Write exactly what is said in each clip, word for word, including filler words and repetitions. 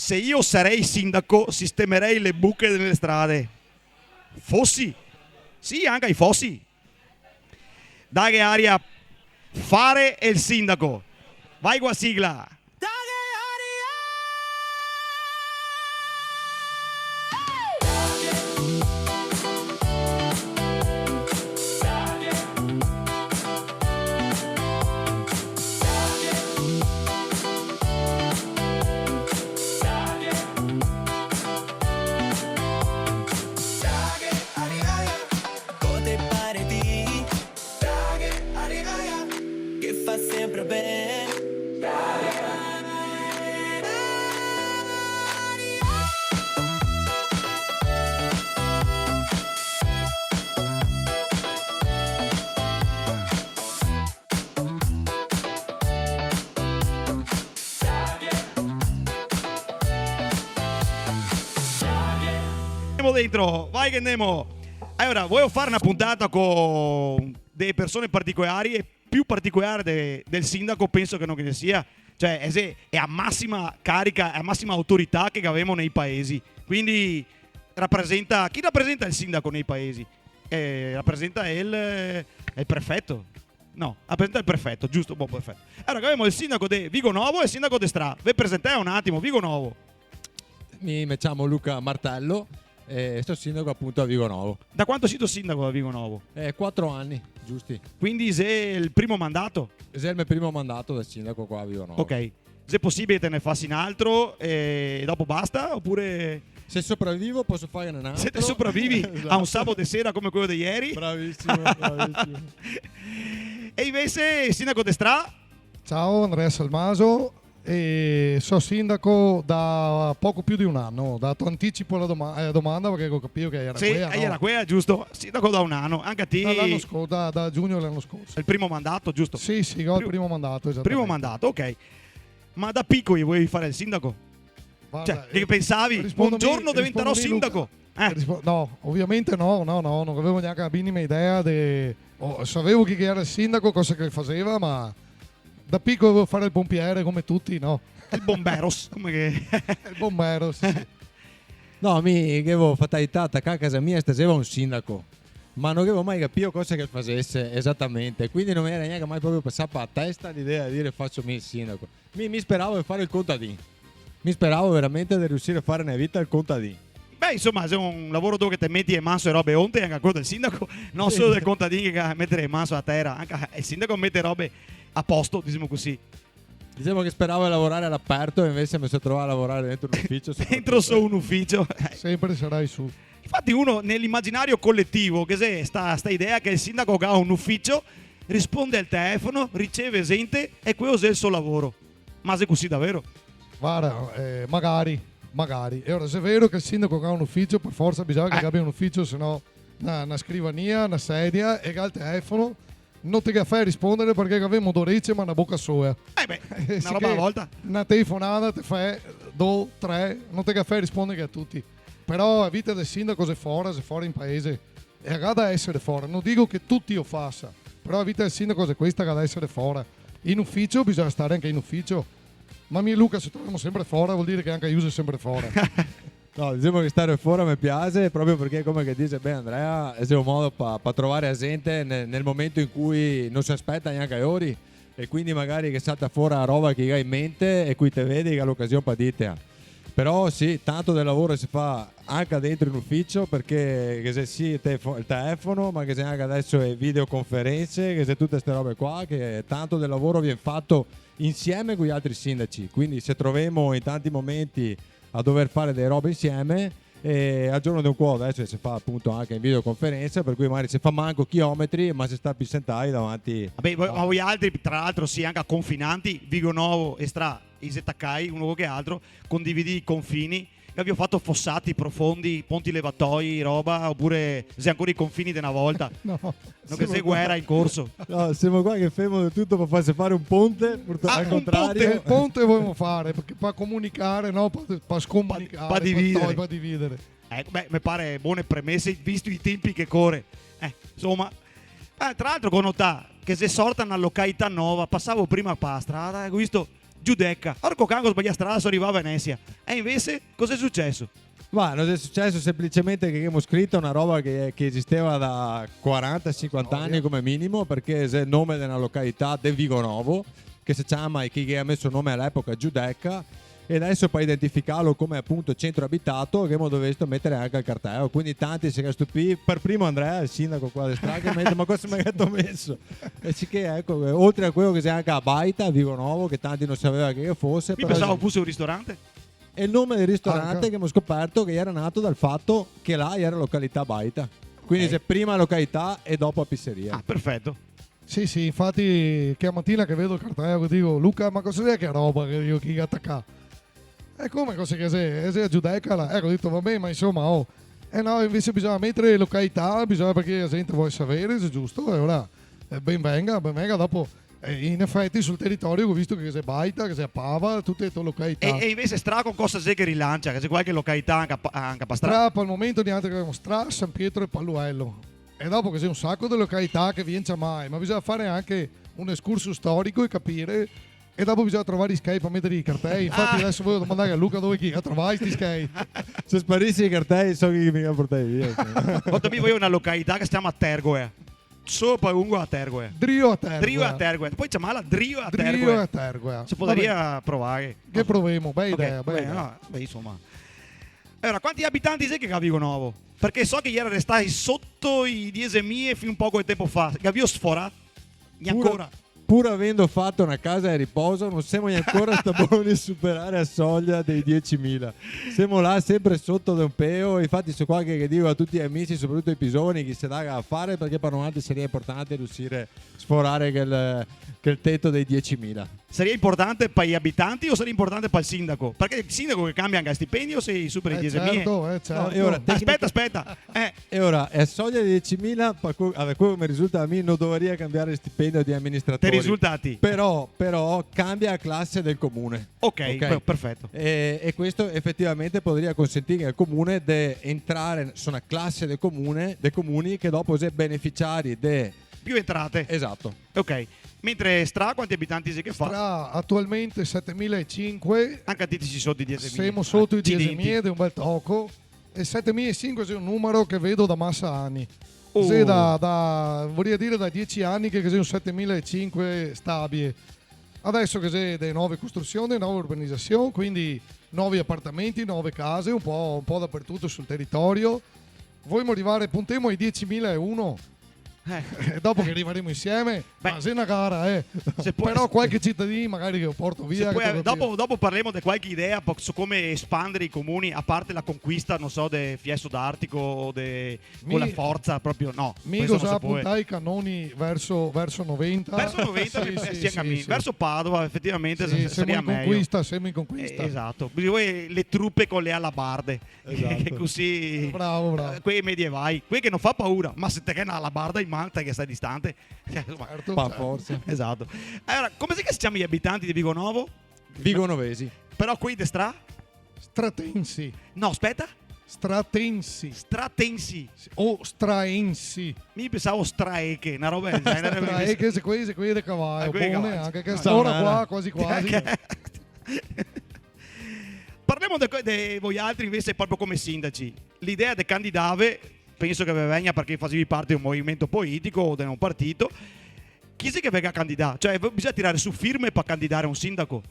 Se io sarei sindaco, sistemerei le buche delle strade. Fossi? Sì, anca i fossi. Daghe aria, fare el sindaco. Vai co la sigla. Cosa te pare ti? Che fa sempre ben. Ndemo dentro, vai che ndemo. Alora, voio fare na puntata co dee persone particolari e più particolare de-, del sindaco penso che no ghe ne sia. Cioè, xe, xe a masima carica, xe a masima autorità che gavemo nei paesi. Quindi rapresenta, chi rapresenta el sindaco nei paesi? Eh, rapresenta el, el prefeto. No, rapresenta el prefeto, giusto? Bon, perfeto. Alora, gavemo el sindaco de Vigonovo e el sindaco de Stra. Ve presentè un atimo, Vigonovo. Mi me ciamo Luca Martello e so sindaco apunto a Vigonovo. Da quanto sito sindaco a Vigonovo? Eh, quatro ani, giusti. Quindi xe el primo mandato? Xe el me primo mandato da sindaco qua a Vigonovo. Ok. Xe posibile che te ne fasi un altro e dopo basta, opure? Se sopravivo poso farne un altro. Se te sopravivi a un sabato de sera come queo de ieri. Esatto. Bravisimo, bravisimo. E invese, sindaco de Stra? Ciao, Andrea Salmaso. E so sindaco da poco più de un ano, dato anticipo la doma-, eh, domanda, parché go capìo che iera quea, no? Sì, iera quea, giusto? Sindaco da un ano, anca ti. Da l'ano sco-, da, da giugno l'ano scorso. El primo mandato, giusto? Sì, sì, go el primo mandato, esatamente. Primo mandato, ok. Ma da picoli volevi fare el sindaco? Varda, cioè, che pensavi, "Un giorno diventarò sindaco"? Eh. Rispondo mi, Luca. Eh. Rispo-, no, ovviamente no, no, no, no gavevo gnanca la minima idea de, oh, savevo chi che iera el sindaco, cosa che faseva, ma da picolo volevo fare el pompiere come tuti, no? El bomberos, come che... El bomberos, sì. No, mi, che gavevo fatalità, tacà a casa mia staseva un sindaco, ma no gavevo mai capìo cosa che fasese esatamente, quindi no me iera gnanca mai proprio pasà pa la testa l'idea de dire: "Faso mi el sindaco". Mi, mi speravo de fare el contadin. Mi speravo veramente de riusire a fare na vita el contadin. Beh, insoma, xe un lavoro dove che te meti le man su le robe onte, anca queo del sindaco, no solo del contadin che ga da meter le man su la tera, anca el sindaco mete robe a posto, disemo cusì. Disemo che speravo de lavorare a l'aperto e invese me so trovà a lavorare dentro un uficio. Dentro solo un uficio. Sempre sarai su. Infati uno, nel imaginario coletivo, ghe xe sta, sta idea che el sindaco ga un uficio, risponde al telefono, riceve zente e queo xe el so lavoro. Ma xe cusì davero? Varda, eh, magari, magari. E ora, xe vero che el sindaco ga un uficio, par forsa bisogna che gabia un uficio, se no na, na scrivania, na sedia, e ga el telefono, no te ga fè rispondere parché gavemo do rece ma na boca sola. Eh beh, na roba a la volta. Na telefonada te fè do, tre, no te ga fè rispondere a tuti. Però la vita del sindaco xe fora, xe fora in paese. E la ga da esere fora. No digo che tuti lo fasa, però la vita del sindaco xe questa, la ga da esere fora. In uficio bisogna stare anca in uficio. Ma mi e Luca se trovemo sempre fora, vol dire che anca lu xe sempre fora. No, disemo che stare fora me piaxe, proprio parché, come che dixe ben Andrea, xe un modo pa, pa trovare la zente ne-, nel momento in cui no se speta gnanca lori, e quindi magari che salta fora la roba che i ga in mente e cui te vedi, i ga l'ocasion pa dirtela. Però sì, tanto del lavoro se fa anca dentro in uficio, parché ghe xe sì el telefo-, el telefono, ma ghe xe anca deso le videoconferense, ghe xe tute ste robe qua, che tanto del lavoro vien fato insieme coi altri sindaci, quindi se trovemo in tanti momenti a dover fare dele robe insieme, e al giorno de incuo deso se fa apunto anca in videoconferensa, par cui magari se fa manco chilometri, ma se sta pi sentai davanti. Vabè, voi, a ma voialtri, tra l'altro, sì, anca confinanti, Vigonovo e Stra, i xe tacai uno co che altro, condividì i confini, che gavìo fato fosati profondi, ponti levatoi, roba, opure xe ancora i confini de na volta? No. No, che xe guera in corso. No, semo qua che femo de tuto par farse fare un ponte, purtro-, ah, al contrario. Un ponte. El ponte volemo fare, parché par comunicare, no? Par, par scomunicare, par, par dividere. Par to-, par dividere. Eco, beh, me pare bone premese, visto i tempi che core. Eh, insoma. Eh, tra l'altro, go notà che xe sorta na località nova, pasavo prima pa la strada, e go visto Giudecca. Orco can, go sbalià strada, so rivà a Venesia. E invese, cosa xe suceso? Ma no xe suceso, semplicemente che ghemo scrito na roba che, che esisteva da quaranta, sinquanta ani come minimo, parché xe el nome de na località de Vigonovo, che se ciama, e che, che ga meso nome a l'epoca Giudecca, e deso par identificarlo come apunto centro abitato, ghemo dovesto meter anca el cartel. Quindi tanti se ga stupì, par primo Andrea, el sindaco qua de strada, che me ga dito: "Ma cosa me ga meso?" E sì che, eco, eh, oltre a queo che xe anca a Baita, Vigonovo, che tanti no saveva che fose, mi però pensavo fose un ristorante. E el nome del ristorante, anca, che ghemo scoperto che gera nato dal fato che là gera località Baita. Quindi xe prima località e dopo a pizzeria. Ah, perfeto. Sì, sì, infati, che matina che vedo el cartel, che digo: "Luca, ma cosa xe che roba?", che digo, "che i ga tacà?" "E come, cosa che xe? Eh, xe a Giudecca là." Eco, go dito: "Va ben, ma insoma, oh." "Eh no, invese bisogna meter località, bisogna, parché la gente vol saver, xe giusto, e alora, eh, ben venga, ben venga." Dopo, eh, in efeti sul teritorio go visto che xe Baita, che xe Pava, tute le to località. E, e invese Stra co cosa xe che rilancia? Che xe qualche località anca pa-, anca pa Stra? Stra, pal momento, nialtri che gavemo Stra, San Pietro e Paluelo. E dopo che xe un saco de località che vien ciamai, ma bisogna far anca un excursus storico e capir, e dopo bisogna trovar i schei par meter i cartei. Infati, ah, deso vojo domandar a Luca dove che i ga trovai sti schei. Se sparisi i cartei, so chi che me i ga portai via. Quanto mi vojo na località che se ciama Tergoe. Sopra lungo a Tergoe. Drio a Tergoe. Drio a Tergoe. Pol ciamarla Drio a Tergoe. Drio a Tergoe. Se podaria provar. Che provemo, bela idea, bela idea. Ok, beh, no, beh, insoma. Alora, quanti abitanti xe che ga Vigonovo? Parché so che i gera restai soto i diesemila fin un poco de tenpo fa. Che gavìo sforà? Gnanca ancora. Pur avendo fato na casa de riposo, no semo gnanca ancora sta boni a superar la soia dei diesemila. Semo là senpre soto de un peo, infati so qua che, che digo a tuti i amici, sopratuto ai pì zovani, che se daga da far, parché par noantri saria inportante riusir a sforar quel, quel teto dei diesemila. Saria inportante par i abitanti o saria inportante pal sindaco? Parché el sindaco el cambia anca el stipendio se i supera i diesemila. Eh, certo, eh, certo. No, e ora, tecnica- Aspeta, aspeta. Eh. E ora, la soia de diesemila, par co-, alora, queo che me risulta a mi, no dovaria cambiar el stipendio dei aministratori. Te risulta a ti. Però, però cambia la clase del comune. Ok, ok, per-, perfeto. E, e questo efetivamente podaria consentir al comune de entrar su na clase del comune, dei comuni che dopo xe beneficiari de... Pì entrate. Esato. Ok. Mentre Stra, quanti abitanti xe che fa? Stra atualmente setemila e sinque. Anca ti te si soto i diesemila. Semo soto i diesemila, accidenti, de un bel toco. E setemila e sinque xe un numero che vedo da masa ani. Oh. Xe da, da, voria dir da diese ani che, che xe un setemila e sinque stabie. Deso che xe de nove costrusion, de nove urbanizasion, quindi novi apartamenti, nove case, un po', un po' dapertuto sul teritorio. Volemo rivar, puntemo ai diesemila e uno. Eh. E dopo che rivaremo insieme, beh, ma xe na gara, eh. Se pol, però qualche citadin magari che lo porto via, se pol, che dopo, dopo parlemo de qualche idea, po-, su come espandere i comuni, a parte la conquista, no so, de Fiesso d'Artico o de, con la forza proprio, no, mi go za puntà i canoni verso, verso Noventa. Verso Noventa, sì, mi penso, sì, anca a mi. Verso Padova, efetivamente, saria mejo. Sì, semo in conquista, semo in conquista. Eh, esato. Bisogna le trupe con le alabarde. Esato. Cusì, bravo, bravo, eh, quei medievai, quei che no fa paura, ma se te ghe na alabarda in man, te ghe sta distante. Insoma. Certo, certo. Par forsa. Esato. Alora, come xe che se ciama i abitanti de Vigonovo? Vigonovesi. Però quei de Stra? Stratensi. No, speta. Stratensi. Stratensi. O straensi. Mi pensavo straeche, na roba del genere. Straeche, xe quei, xe quei de cavało, ah, quei de cavało, anca che ora qua, quasi quasi. Parlemo de, de voialtri invese proprio come sindaci. L'idea de candidave, penso che ve vegna parché fasevi parte de un movimento politico o de un partito. Chi xe che ve ga candidà? Cioè, v-, bisogna tirar su firme par candidar un sindaco?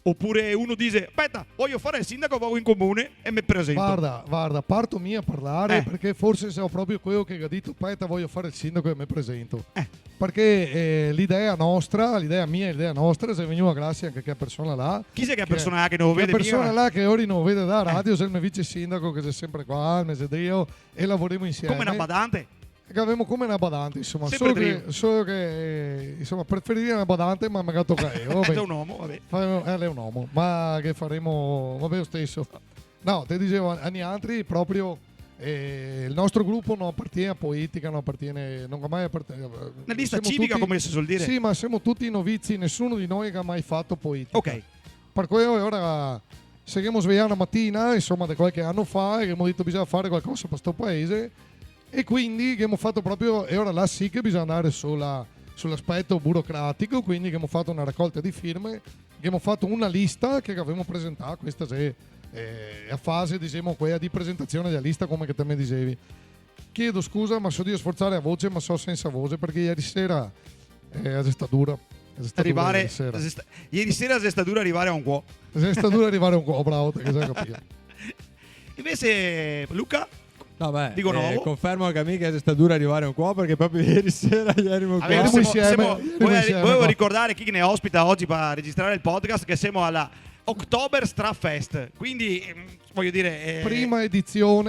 Opure uno dixe: "Speta, vojo far el sindaco, vago in comune e me presento"? Varda, varda, parto mi a parlar, eh, parché forse xe proprio queo che ga dito: "Speta, vojo far el sindaco e me presento". Eh. Parché, eh, l'idea nostra, l'idea mia e l'idea nostra, xe vegnua grasie anca a quea persona là. Chi xe quea persona là che no vede mia? Quea persona là che ora no vede da radio, xe el me vice sindaco che xe senpre qua, el me xe drio, e lavoremo insieme. Come na badante? Che gavemo come na badante, insoma. Senpre drio. Solo che, solo che, eh, insoma, preferiria na badante, ma me ga toca a eo, va ben. Xe un omo, va ben. Fa-, eh, l'è un omo, ma che faremo, va ben lo steso. No, te disevo, a, a nialtri proprio, eh, el nostro grupo no apartiene a politica, no apartiene, no ga mai apartenuto. Na lista civica, come se suol dire. Sì, ma semo tuti novizi, nesuno de noi ga mai fato politica. Ok. Par queo ora se ghemo svejà na matina, insoma, de qualche ano fa, e ghemo dito: "Bisogna far qualcosa par sto paese", e quindi ghemo fato proprio, e ora là sì che bisogna andar su la, su l'aspeto burocratico, quindi ghemo fato na racolta de firme, ghemo fato una lista che gavemo presentà, questa xe, eh, a fase, disemo, quea de presentasion dea lista, come che te me disevi. Chiedo scusa, ma so drio sforzar a voce, ma so sensa voce, parché ieri sera, eh, xe stà dura. Xe stà dura ieri sera. Xe sta-, ieri sera xe stà dura rivar a un cuò. Xe stà dura rivar a un cuò, bravo, te ghe za capìo. Invese, Luca? No, beh, digo, eh, novo. Confermo anca mi che xe stà dura rivar a un cuò, parché proprio ieri sera ierimo qua. Alora, semo, semo, volevo, volevo ricordar chi che ne ospita ogi par registrar el podcast che semo a la Oktoberstraffest. Quindi, ehm, vojo dir, eh, prima edision,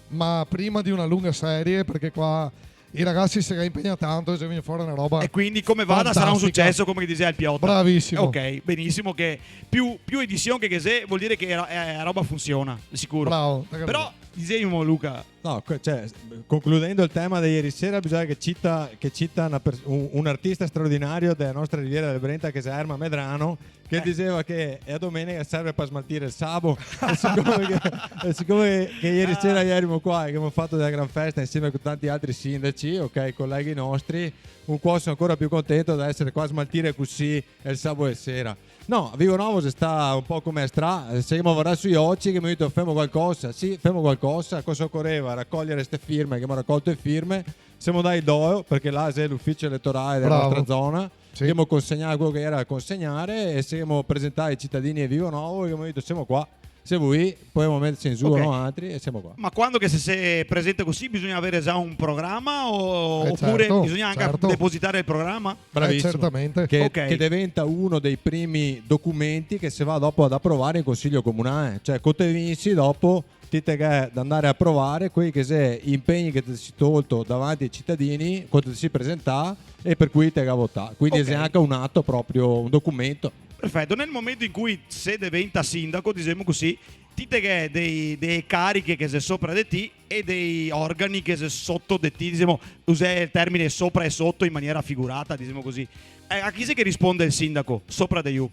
ma prima de una lunga serie, parché qua i ragasi se ga inpegnà tanto e xe vegnù fora na roba fantastica. E quindi, come vada, sarà un suceso, come che dixea el Piotta. Bravisimo. Ok, benisimo, che più, più edision che, che xe, vol dir che la, eh, la roba funsiona, de sicuro. Bravo, te credo. Però, dixevimo, Luca. No, co-, cioè, concludendo el tema de ieri sera, bisogna che cita, che cita na pers-, un, un artista straordinario dela nostra Riviera del Brenta, che xe Erma Medrano, che dixeva che la domenega serve par smaltir el sabo. E sicome che, e sicome che ieri sera ierimo qua e che ghemo fato dea gran festa insieme co tanti altri sindaci, ok, coleghi nostri, un cuò so ancora più contento de esare qua a smaltir cusì el sabo de sera. No, Vivo Novo xe stà un po' come a stra-, se ghemo vardà sui oci, che ghemo dito: "Femo qualcosa", sì, femo qualcosa, cosa ocoreva? Racoglier ste firme, che ghemo racolto le firme, semo ndai in Dolo, parché là xe l'ufisio eletorale dela nostra zona, sì, ghemo consegnà queo che ghe gera da consegnar e se ghemo presentà ai citadini de Vivo Novo e ghemo dito: "Semo qua, se volì, podemo meterse in zugo noaltri e semo qua." Ma quando che se, se presenta cusì, bisogna aver za un programa o, eh, opure certo, bisogna anca, certo, depositar el programa? Bravisimo. Eh, certamente. Che, ok, che deventa uno dei primi documenti che se va dopo ad aprovar in Consiglio Comunale. Cioè, co te vinsi dopo, ti te ghè da ndar a provar quei che xe i inpegni che te si tolto davanti ai citadini, co te si presentà e par cui te ga votà. Quindi, ok, xe anca un ato proprio, un documento. Perfeto. Nel momento in cui se deventa sindaco, disemo cusì, ti te ghè dei, dee cariche che xe sopra de ti e dei organi che xe soto de ti, disemo, usè el termine sopra e soto in maniera figurata, disemo cusì. Eh, a chi xe che risponde el sindaco? Sopra de lu?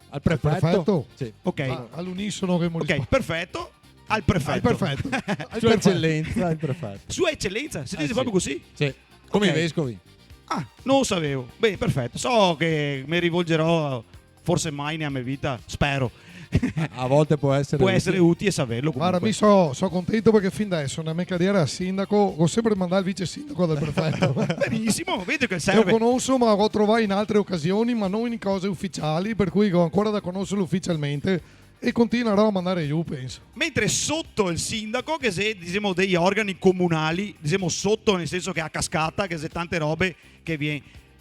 Al prefeto? Al prefeto? Sì. Ok. A, a l'unisono che mo risponde. Ok, perfeto. Al prefeto. Al prefeto. Al prefeto. Sua Eccellenza, il prefeto. Sua Eccellenza? Se dixe proprio cusì? Eh, sì. Sì. Come i vescovi. Ah, no lo savevo. Ben, perfeto. So che me rivolgerò forse mai nea me vita, spero. A, a volte pol esare utile. Pol esare utile saverlo, comunque. Varda, mi so, so contento parché fin deso, nea me cariera da sindaco, go senpre mandà el vice sindaco dal prefeto. Benisimo, vedi che serve. Lo conoso, ma lo go trovà in altre ocasion, ma no in cose uficiali, par cui go ancora da conoserlo uficialmente. E continuarò a mandar lu, penso. Mentre soto el sindaco, che xe, disemo, dei organi comunali, disemo soto nel senso che a cascata, che xe tante robe che vien,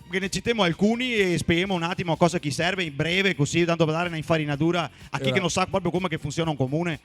che ne citemo alcuni e spiegemo un atimo a cosa che i serve, in breve, cusì, tanto par dar na infarinadura a chi che no sa proprio come che funsiona un comune.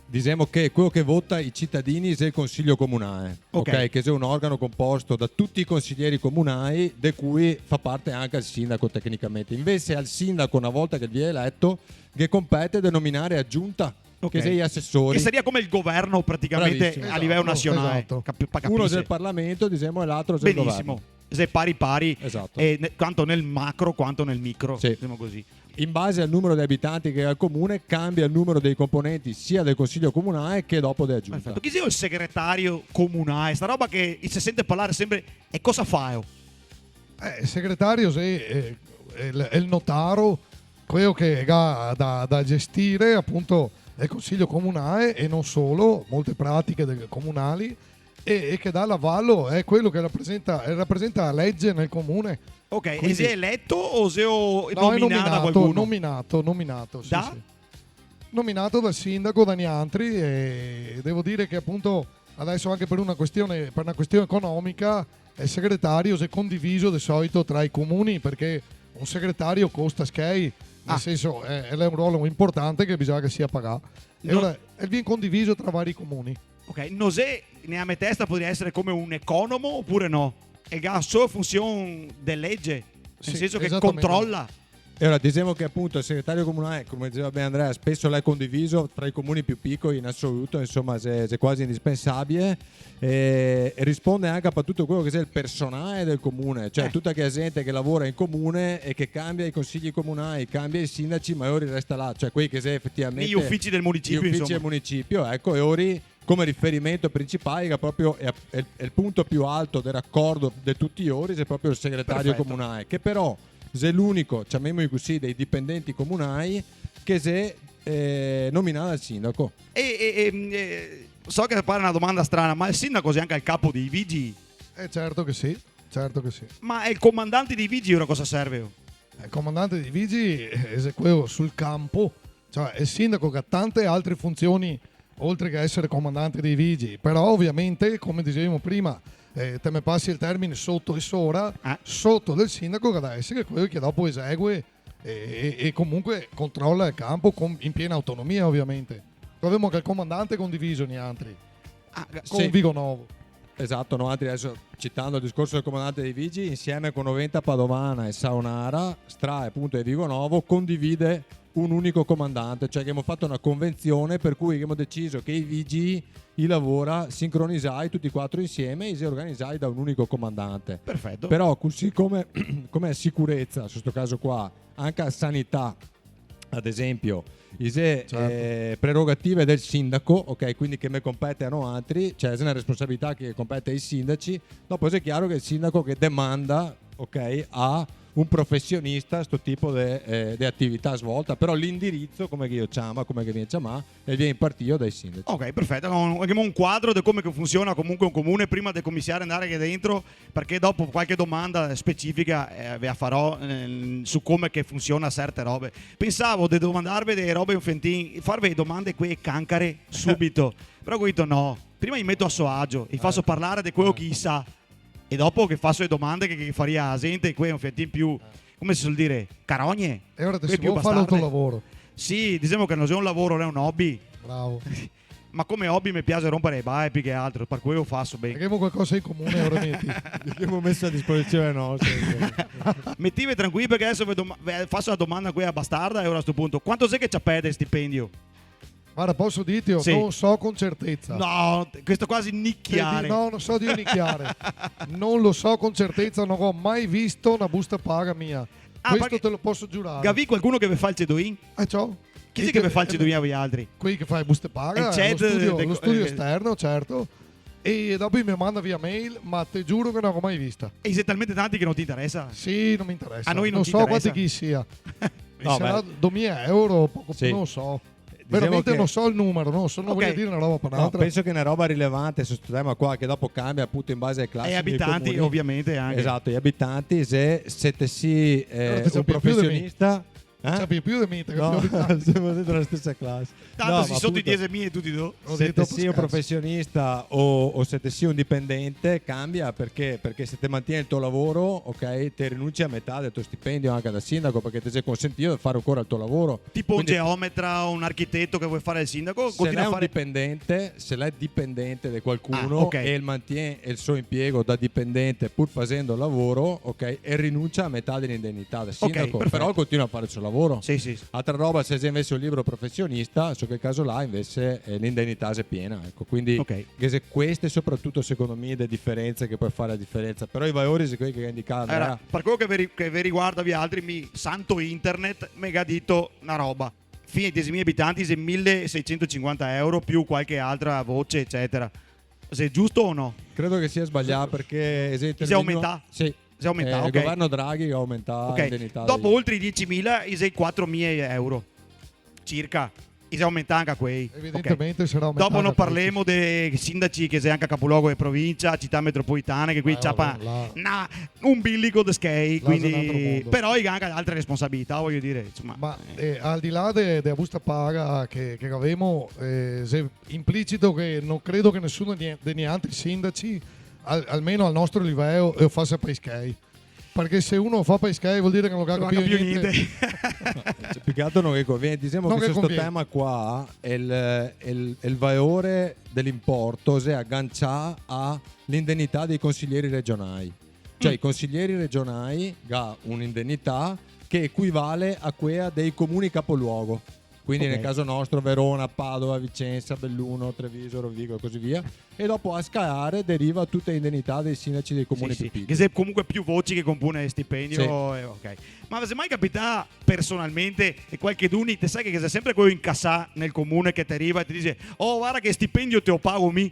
Disemo che queo che vota i citadini xe el Consiglio Comunale, ok? Che xe un organo conposto da tuti i consilieri comunai, de cui fa parte anca el sindaco tecnicamente. Invese al sindaco, na volta che el vien eleto, ghe compete de nominar a giunta, ok, che xe i asesori. Che saria come el governo praticamente a livel nasionale. Bravisimo. Esato. Capi-, pa capirse. Uno xe el Parlamento, disemo, e l'altro xe el governo. Benisimo. Xe pari pari, esato, eh, ne-, tanto nel macro quanto nel micro, sì, disemo cusì. In base al numero de abitanti che ga el comune, cambia el numero dei componenti sia del Consiglio Comunale che dopo dea giunta. Perfeto. Chi xe el segretario comunale? Sta roba che se sente parlar senpre, e cosa fa? Eh, el segretario, sì, eh, xe el, xe el notaro, queo che ga da, da gestir, apunto, el Consiglio Comunale e no solo, molte pratiche del, comunali, e, e che dà l'avalo, xe queo che rapresenta, eh, rapresenta la lege nel comune. Ok, quindi, e xe eleto o xe o-, no, xe nominà da qualcuno? Nominato, nominato, sì, sì. Da? Nominato dal sindaco, da nialtri, e devo dir che apunto deso anca par na question, par na question economica, el segretario xe condiviso de solito tra i comuni, parché un segretario costa schei, nel senso, xe, xe un rolo inportante che bisogna che sia pagà. E alora el vien condiviso tra vari comuni. Ok, no xe, nea me testa podaria esare come un economo, opure no? El ga solo funsion de lege, nel senso che controla. Sì, esatamente. E alora, disemo che apunto el segretario comunale, come dixeva ben Andrea, speso l'è condiviso tra i comuni più picoli in asoluto, insoma, xe, xe quasi indispensabile, e, e risponde anca par tuto queo che xe el personale del comune, cioè tuta quea gente che lavora in comune e che cambia i consigli comunai, cambia i sindaci, ma lori resta là, cioè quei che xe efetivamente i ufici del municipio, i ufici del municipio, eco, e lori come riferimento principale, che proprio xe, xe, xe el punto più alto del racordo de tuti i lori, xe proprio el segretario comunale, che però xe l'unico, ciamemolo cusì, dei dipendenti comunai che xe, eh, nominà dal sindaco. E, e, e, mm, eh, so che pare na domanda strana, ma el sindaco xe anca el capo dei vigii? Eh, certo che sì, certo che sì. Ma el comandante dei vigii ora cosa serve? El comandante dei vigii, eh, xe queo sul canpo, cioè, el sindaco che ga tante altre funzioni oltre che esare comandante dei vigii, però ovviamente, come dixevimo prima, eh, te me pasi el termine, soto e sora, ah, soto del sindaco che ga da esare queo che dopo esegue e, e, e comunque controla el canpo con, in piena autonomia, ovviamente. Gavemo anca el comandante condiviso, nialtri. Ah, ga-, con sì. Vigonovo. Esato, noaltri deso, citando el discorso del comandante dei vigii, insieme co Noventa Padovana e Saonara, Stra e Punta de Vigonovo, condivide un unico comandante, cioè che gavemo fato na convension par cui gavemo deciso che i vigii i lavora sincronizai tuti quatro insieme e i xe organizai da un unico comandante. Perfeto. Però cusì come, come sicureza, su sto caso qua, anca sanità, ad esempio, i xe, certo, eh, prerogative del sindaco, ok? Quindi che me compete a noaltri, cioè xe na responsabilità che compete ai sindaci. Dopo xe chiaro che el sindaco che demanda, ok, a un profesionista sto tipo de, eh, de atività svolta, però l'indirizo, come che i ciama, come che vien ciamà, el vien impartìo dai sindaci. Ok, perfeto. Gavemo un, gavemo un quadro de come che funsiona comunque un comune prima de cominsiare a andare anca dentro, parché dopo qualche domanda specifica, eh, ve la farò, eh, su come che funsiona serte robe. Pensavo de domandarve dele robe un fiantin, farve domande quee cancare subito, però go dito no, prima i meto a so agio, i faso parlare de queo che i sa, e dopo che faso le domande che, che faria a xente, quee un fiantin più, come se suol dire, carogne. E ora te quee si più vol fare el to bastarde. Lavoro. Sì, dixemo che no xe un lavoro, xe un hobby. Bravo. Ma come hobby me piaxe rompare le bae più che altro, par queo faso ben. Gavemo qualcosa in comune, ora meti. Che gavemo meso a disposizion nostra. Metive tranquili, parché deso ve doma-, ve faso la domanda quea bastarda, e ora a sto punto, quanto xe che ciapè de stipendio? Varda, poso dirtelo? Sì. No so con certeza. No, questo quasi nichiare. Te di-, no, no so dir nichiare. No lo so con certeza, no go mai visto na busta paga mia. Ah, questo parché te lo poso giurare. Gavì qualcuno che ve fa el cedoin? Eh, ciò. Chi xe che ve fa el cedoin a voialtri? Quei che fa le buste paga, eh, lo studio, de-, lo studio eh, esterno, certo. E dopo i me manda via mail, ma te giuro che no la go mai vista. E i xe talmente tanti che no te interesa? Sì, no me interesa. A noi no te interesa. No so quanti che i sia. No, sarà domila euro, poco più, sì, no so. Dixemo veramente che no so el numero, no so, no vojo dir na roba par n'altra. No, penso che xe na roba rilevante su sto tema qua, che dopo canbia apunto in base ai clasi dei comuni. E abitanti, ovviamente, anca. Esato, i abitanti, se, se te si, eh, un profesionista, Eh? Ciapi più de mi, te capio? No, semo dentro la stesa clase. Tanto no, ma soto i apunto, diesemila tuti do. Se te si un profesionista o, o se te si un dipendente, canbia, parché? Parché se te mantien el to lavoro, ok, te rinunci a metà del to stipendio anca da sindaco, parché te xe consentìo de fare ancora el to lavoro. Tipo un geometra o un architeto che vol fare el sindaco, continua a fare. Se l'è un dipendente, se l'è dipendente de qualcuno, ah, ok, e el mantien el so impiego da dipendente pur fasendo el lavoro, ok, e rinuncia a metà de l'indennità da sindaco, ok, perfeto, però el continua a fare el so lavoro. Sì, sì, sì. Altra roba, se xe invese un libero profesionista, su quel caso là invese, eh, l'indennità xe piena, eco. Quindi, ok, ghe xe queste, sopratuto, secondo mi, le diferenze che pol fare la diferenza. Però i valori xe quei che ga indicà Andrea. Alora, par queo che ve ri-, che ve riguarda vialtri, mi, santo internet, me ga dito na roba. Fin ai diesemila abitanti xe mile seisentosinquanta euro più qualche altra voce, ecetera. Xe giusto o no? Credo che sia sbalià, parché xe intervegnù... Xe aumentà? Sì. Xe aumentà, eh, ok. El governo Draghi ga aumentà, ok, l'indennità. Dopo, dei, oltre i diesemila, i xe quatromila euro circa. I xe aumentà anca quei. Evidentemente, ok, sarà aumentà anca quei. Dopo no parlemo de sindaci che xe anca capoluogo de provincia, cità metropolitane, che quei ciapa na, un bilico de schei, là xe un altro mondo. Però i ga anca altre responsabilità, vojo dire, insoma. Ma, eh, al di là de, de la busta paga che, che gavemo, eh, xe implicito che no credo che nesuno de, de nialtri sindaci, al-, almeno al nostro liveo, eh, fasia pa i schei. Parché se uno fa pa i schei vol dire che no ga capìo gnente. No ga capìo gnente. Cioè, più che altro no ghe convien. Disemo che su sto tema qua, el, el, el valore de l'importo xe agancià a l'indennità dei consiglieri regionai. Cioè, i consiglieri regionai ga un'indennità che equivale a quea dei comuni capoluogo. Quindi, ok, nel caso nostro, Verona, Padova, Vicenza, Belluno, Treviso, Rovigo e così via. E dopo a scalare deriva tute le indennità dei sindaci dei comuni più picoli. Sì, sì. Che xe comunque più voci che compone el stipendio, sì, eh, ok. Ma ve xe mai capità personalmente, e qualcheduni, te sa che ghe xe sempre queo incasà nel comune che te riva e te dixe: "Oh, varda che stipendio te lo pago mi"?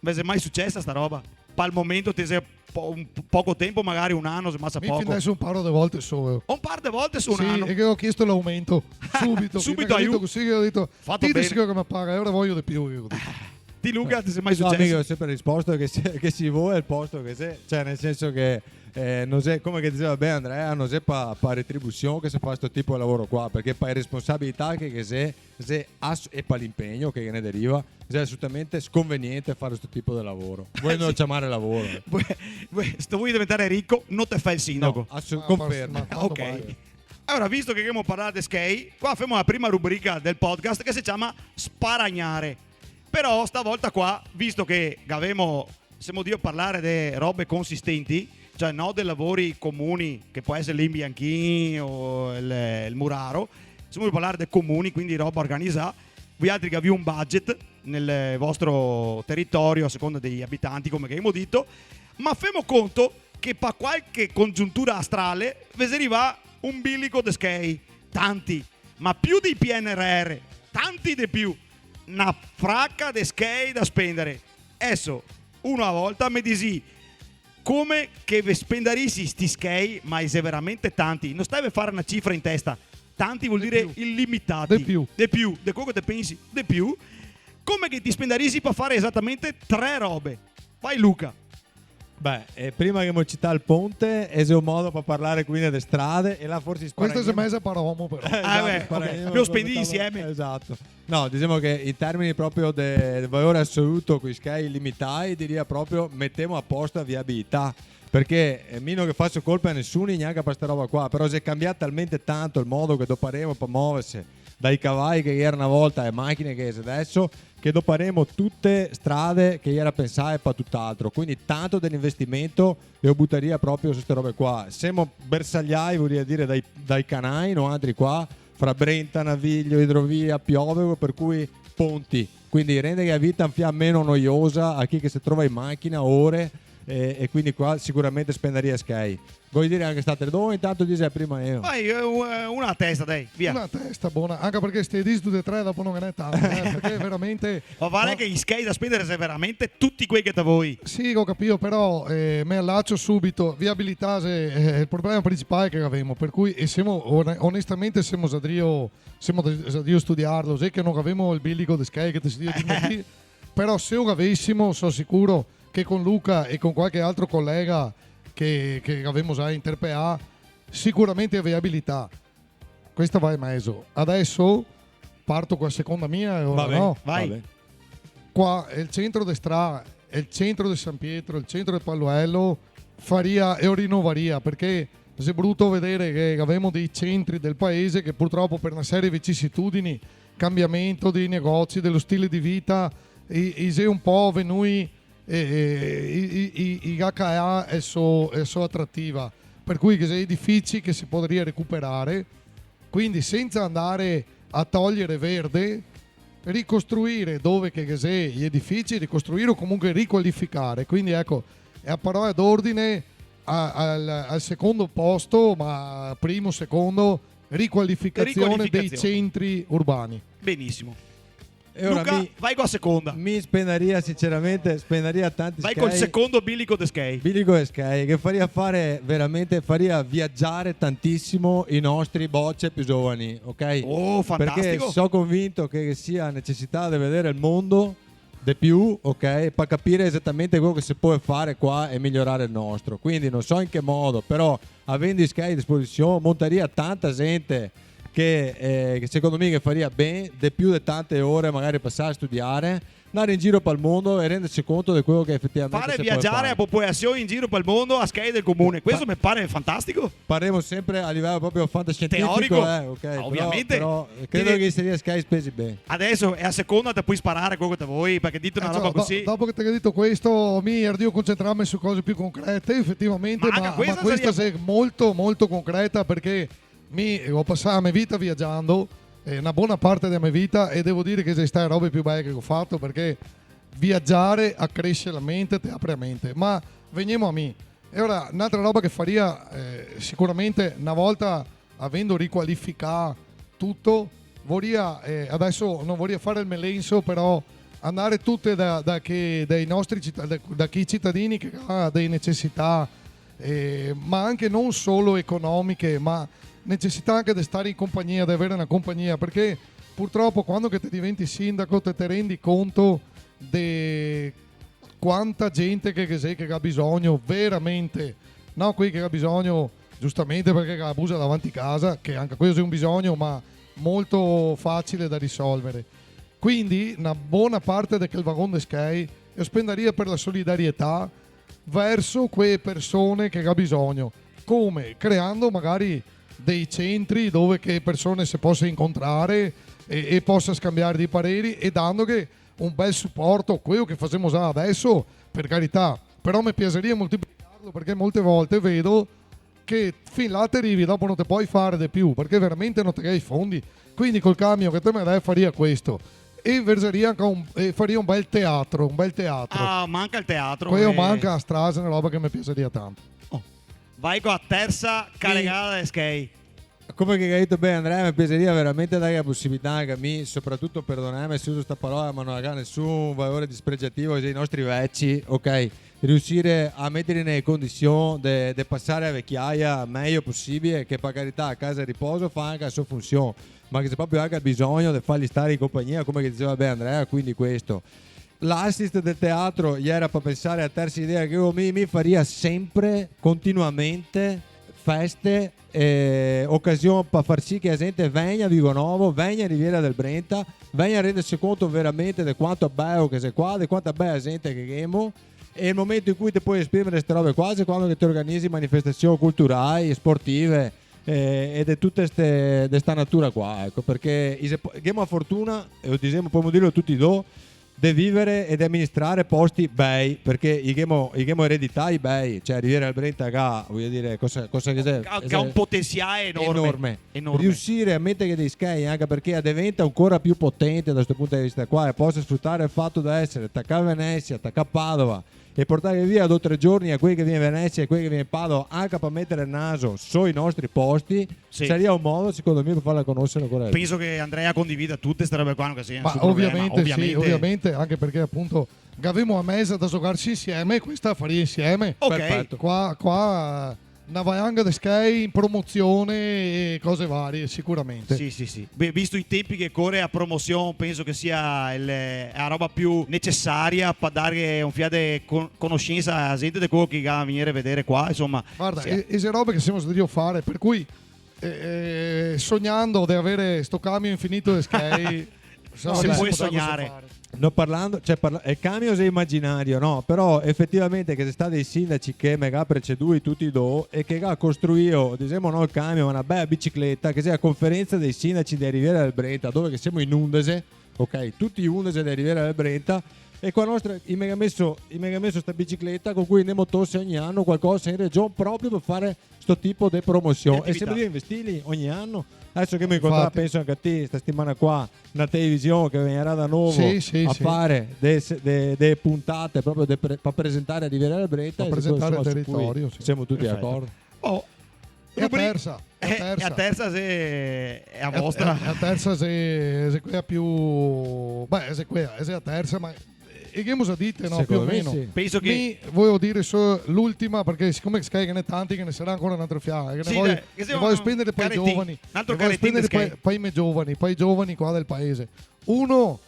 Ve xe mai sucesa sta roba? pal momento te xe po-, un po-, poco tempo, magari un ano, xe masa poco. Mi fin deso un paro de volte solo. Un par de volte su un ano. Sì, e che go chiesto l'aumento subito. Subito, prima che ga dito cusì, che go dito, "Fato ben. Dite sì che me paga, e ora vojo de più", che go dito. Ti, Luca, te xe mai suceso? No, mi go senpre risposto che se, che se vol el posto che xe, cioè, nel senso che, eh, no xe, come che dixeva ben Andrea, no xe pa, pa retribusion che se fa sto tipo de lavoro qua, parché pa responsabilità che, che xe, xe as-, e pa l'inpegno che ne deriva, xe asolutamente sconveniente fare sto tipo de lavoro. Volendo ciamare lavoro. Vuto, vuto, se te vol diventare rico, no te fa el sindaco. No, asu-, ma confermo. Ma quando mai? Ok. Alora, visto che ghemo parlà de schei, qua femo la prima rubrica del podcast che se ciama Sparagnare. Però stavolta qua, visto che gavemo, semo drio parlare de robe consistenti, cioè no de lavori comuni, che pol esare l'imbianchin o el, el muraro, semo drio parlare de comuni, quindi roba organizà, voialtri che gavì un budget nel vostro teritorio, a seconda dei abitanti, come che gavemo dito, ma femo conto che pa qualche congiuntura astrale ve xe rivà un bilico de schei, tanti, ma più dei P N R R, tanti de più, na fraca de schei da spendare. Deso, uno a volta, me disi come che ve spendarisi sti schei, ma xe veramente tanti. No steve fare na cifra in testa. Tanti vol dire ilimitati. De più. De più, de queo che te pensi, de più. Come che te spendarisi pa fare esatamente tre robe. Vai, Luca. Beh, eh, prima che ghemo cità el ponte, xe un modo par parlare quindi de strade, e là forse... Questo xe meza par omo, però. Eh, ah, esato, beh, ok. Lo spendì insieme. Esato. No, disemo che in termini proprio de, de valore asoluto, coi schei limitai, diria proprio metemo a posto la viabilità. Parché, eh, mi no ghe faso colpe a nesuni, gnanca par sta roba qua, però xe cambià talmente tanto el modo che doparemo par moverse, dai cavai che ghe gera na volta a le machine che ghe xe deso, che doparemo tute strade che gera pensae par tut'altro, quindi tanto de l'investimento lo butaria proprio su ste robe qua. Semo bersagliai, voria dire, dai, dai canai, noantri qua, fra Brenta, Naviglio, Idrovia, Piovego, par cui ponti. Quindi rende la vita un fià meno noiosa a chi che se trova in machina ore, e, e quindi qua sicuramente spendaria schei. Vol dire anca ste altre do, intanto dixe prima mi. Vai, eh, u-, eh, una a testa, dai, via. Una a testa, bona. Anca parché se te disi tute e tre, dopo no ghe n'è tante, eh, parché veramente... Ma varda che i schei da spendare xe veramente tuti quei che te vol. Sì, go capìo, però, eh, me alacio subito. Viabilità xe, eh, el problema principale che gavemo, par cui, e semo, one-, onestamente semo za drio, semo de-, za drio studiarlo, xe che no gavemo el bilico de schei che te sto drio, però se lo gavesimo, so sicuro che con Luca e con qualche altro colega che, che gavemo za interpeà, sicuramente a viabilità. Questa va in mezo. Adeso parto co la seconda mia, e ora... Va ben, no? Vai. Va ben. Qua, el centro de Stra, el centro de San Pietro, el centro de Paluelo, faria e lo rinovaria, parché xe bruto vedere che gavemo dei centri del paese che purtropo par na serie de vicissitudini, cambiamento dei negozi, de lo stile de vita, i, i xe un po' vegnui e, e, i, i, i, i ga caeà el so, el so atrativa. Par cui ghe xe edifici che se podaria recuperare, quindi senza andare a togliere verde, ricostruire dove che ghe xe i edifici, ricostruire o comunque riqualificare. Quindi eco, xe a parola d'ordine a, al, al secondo posto, ma primo, secondo, riqualificazione dei centri urbani. Riqualificazione. Benissimo. E ora Luca, mi, vai co la seconda. Mi spendaria, sinceramente, spendaria tanti schei. Vai col secondo bilico de schei. Bilico de schei, che faria fare veramente, faria viagiare tantisimo i nostri boce più giovani, ok? Oh, fantastico. Parché so convinto che, che sia necesità de vedere el mondo de più, ok? Par capire esatamente queo che se pol fare qua e migliorare el nostro. Quindi no so in che modo, però, avendo i schei a disposision, montaria tanta zente che, eh, che secondo mi che faria ben, de più de tante ore magari pasà a studiare, andare in giro pal mondo e renderse conto de queo che efetivamente se pol fare. Fare viagiare la popolasion in giro pal mondo a schei del comune. Questo me pare fantastico. Parlemo senpre a livelo proprio fantascientifico, teorico, eh, ok, ah, però, ovviamente. Però, eh, credo che i schei saria spesi ben. Adeso xe a seconda, te pol sparare queo che te vol, parché dito na roba cusì. Eh, ciò, do-, dopo che te ga dito questo, mi ero drio concentrarme su cose più concrete, efetivamente, ma, ma questa xe molto, molto concreta, parché mi go pasà la me vita viagiando, eh, na bona parte dela me vita, e devo dire che xe stà e robe più bele che go fato, parché viagiare acrese la mente, te apre la mente. Ma vegnemo a mi. E ora, n'altra roba che faria, eh, sicuramente, na volta avendo riqualificà tuto, voria, eh, adeso no voria fare el melenso, però andare tute da, da che, dai nostri cita-, da, da chi citadini che ga dee necesità, eh, ma anche non solo economiche, ma necesità anche de stare in compagnia, de avere na compagnia, perché purtropo quando che te diventi sindaco te, te rendi conto de quanta gente che, che xe, che ga bisogno veramente, no quei che ga bisogno giustamente perché ga la busa davanti casa, che anca queo xe un bisogno, ma molto facile da risolvere. Quindi na bona parte de quel vagon de schei lo spendaria per la solidarietà verso quee persone che ga bisogno, come creando magari dei centri dove che persone se possa incontrare e, e possa scambiare dei pareri e dandoghe un bel suporto, queo che fasemo za adeso, per carità, però me piasaria moltiplicarlo, perché molte volte vedo che fin là te rivi, dopo no te pol fare de più, perché veramente no te ga i fondi. Quindi col camion che te me dè faria questo. E versaria anca un, e faria un bel teatro, un bel teatro. Ah, manca el teatro, Queo eh. Manca a Strasa, xe na roba che me piasaria tanto. Oh. Vai co la tersa caregada de schei. Come che ga dito ben Andrea, me piasaria veramente dare la posibilità anca a mi, sopratuto, perdoname se uso sta parola, ma no la ga nesun valore dispregiativo, i nostri veci, ok? Riusire a meterli nele condision de, de pasare la vechiaia mejo posibile, che par carità la casa de riposo fa anca la so funsion, ma che xe proprio anca el bisogno de farli stare in compagnia, come che diseva ben Andrea, quindi questo. L'assist del teatro iera par pensare a tersa idea che mi, mi faria sempre, continuamente, feste, eh, ocasion par far sì che la gente vegna a Vigonovo, vegna a Riviera del Brenta, vegna a renderse conto veramente de quanto beo che xe qua, de quanta bea gente che ghemo, e el momento in cui te pol esprimere ste robe qua xe quando che te organizi manifestasion culturai, sportive, eh, e de tute ste, de sta natura qua, eco, perché i xe po-, ghemo la fortuna, e lo disemo, podemo dirlo tuti do, de vivere e de aministrare posti bei, perché i ghemo, i ghemo eredità i bei, cioè Riviera del Brenta ga, vojo dire, cosa, cosa che xe? Ga, ga un potensiale enorme. Enorme. Enorme. Riusire a meterghe dei schei, anca perché la deventa ancora più potente da sto punto de vista qua, e posa sfrutare el fato de esare tacà a Venesia, tacà a Padova, e portare via do tre giorni a quei che vien a Venesia e quei che vien a Padova, anca par metere el naso sui nostri posti, sì, saria un modo, secondo me, par farla conosere ancora de più. Penso che Andrea condivida tute ste robe qua, no che sia nessun problema, ovviamente. Ma ovviamente sì, ovviamente, anche perché appunto gavemo la mesa da zogarse insieme, questa la faria insieme. Ok. Perfeto. Qua, qua na valanga de schei in promozione e cose varie, sicuramente. Sì, sì, sì. Beh, visto i tempi che core, la promozion penso che sia el, la roba più necesaria par dare un fià de con-, conoscensa a la gente de queo che ga da vegnere a vedere qua, insoma. Guarda, sì, e, e xe robe che semo drio fare, per cui, eh, eh, sognando de avere sto camion infinito de schei, se pol sognare. No, parlando, cioè, parla-, el camion xe imaginario, no? Però efetivamente che xe stà dei sindaci che me ga precedui tuti do e che ga costruìo, disemo, no el camion, ma na bea bicicleta, che xe la conferenza dei sindaci de Riviera del Brenta, dove che semo in undese, ok? Tuti undese de Riviera del Brenta, e qua nostra, i me ga meso, i me ga meso sta bicicleta con cui ndemo torse ogni ano qualcosa in region proprio par fare sto tipo de promosion. E atività. E semo drio investili ogni ano. Deso che me incontra, infati, penso anca ti, sta setimana qua, na television che vegnerà da novo, sì, sì, a fare de, de, de puntate proprio de pre-, par presentare a Riviera del Brenta, par presentare el teritorio, sì. Semo tuti d'acordo. Perfeto. Oh, e la rubri-, tersa, e la tersa. E la tersa xe, xe la vostra. E la, e la tersa xe, xe quea più, beh, xe quea, xe la tersa, ma e ghemo za dite, no? Secondo me sì. Più o meno. Penso che... Mi volevo dire solo l'ultima, perché sicome che ghe n'è tanti, ghe ne sarà ancora un altro fià, che ne voglio, sì, dai, che ne voglio spendere per i giovani, un altro caretin, che voglio spendere per, per i miei giovani, per i giovani qua del paese. Uno,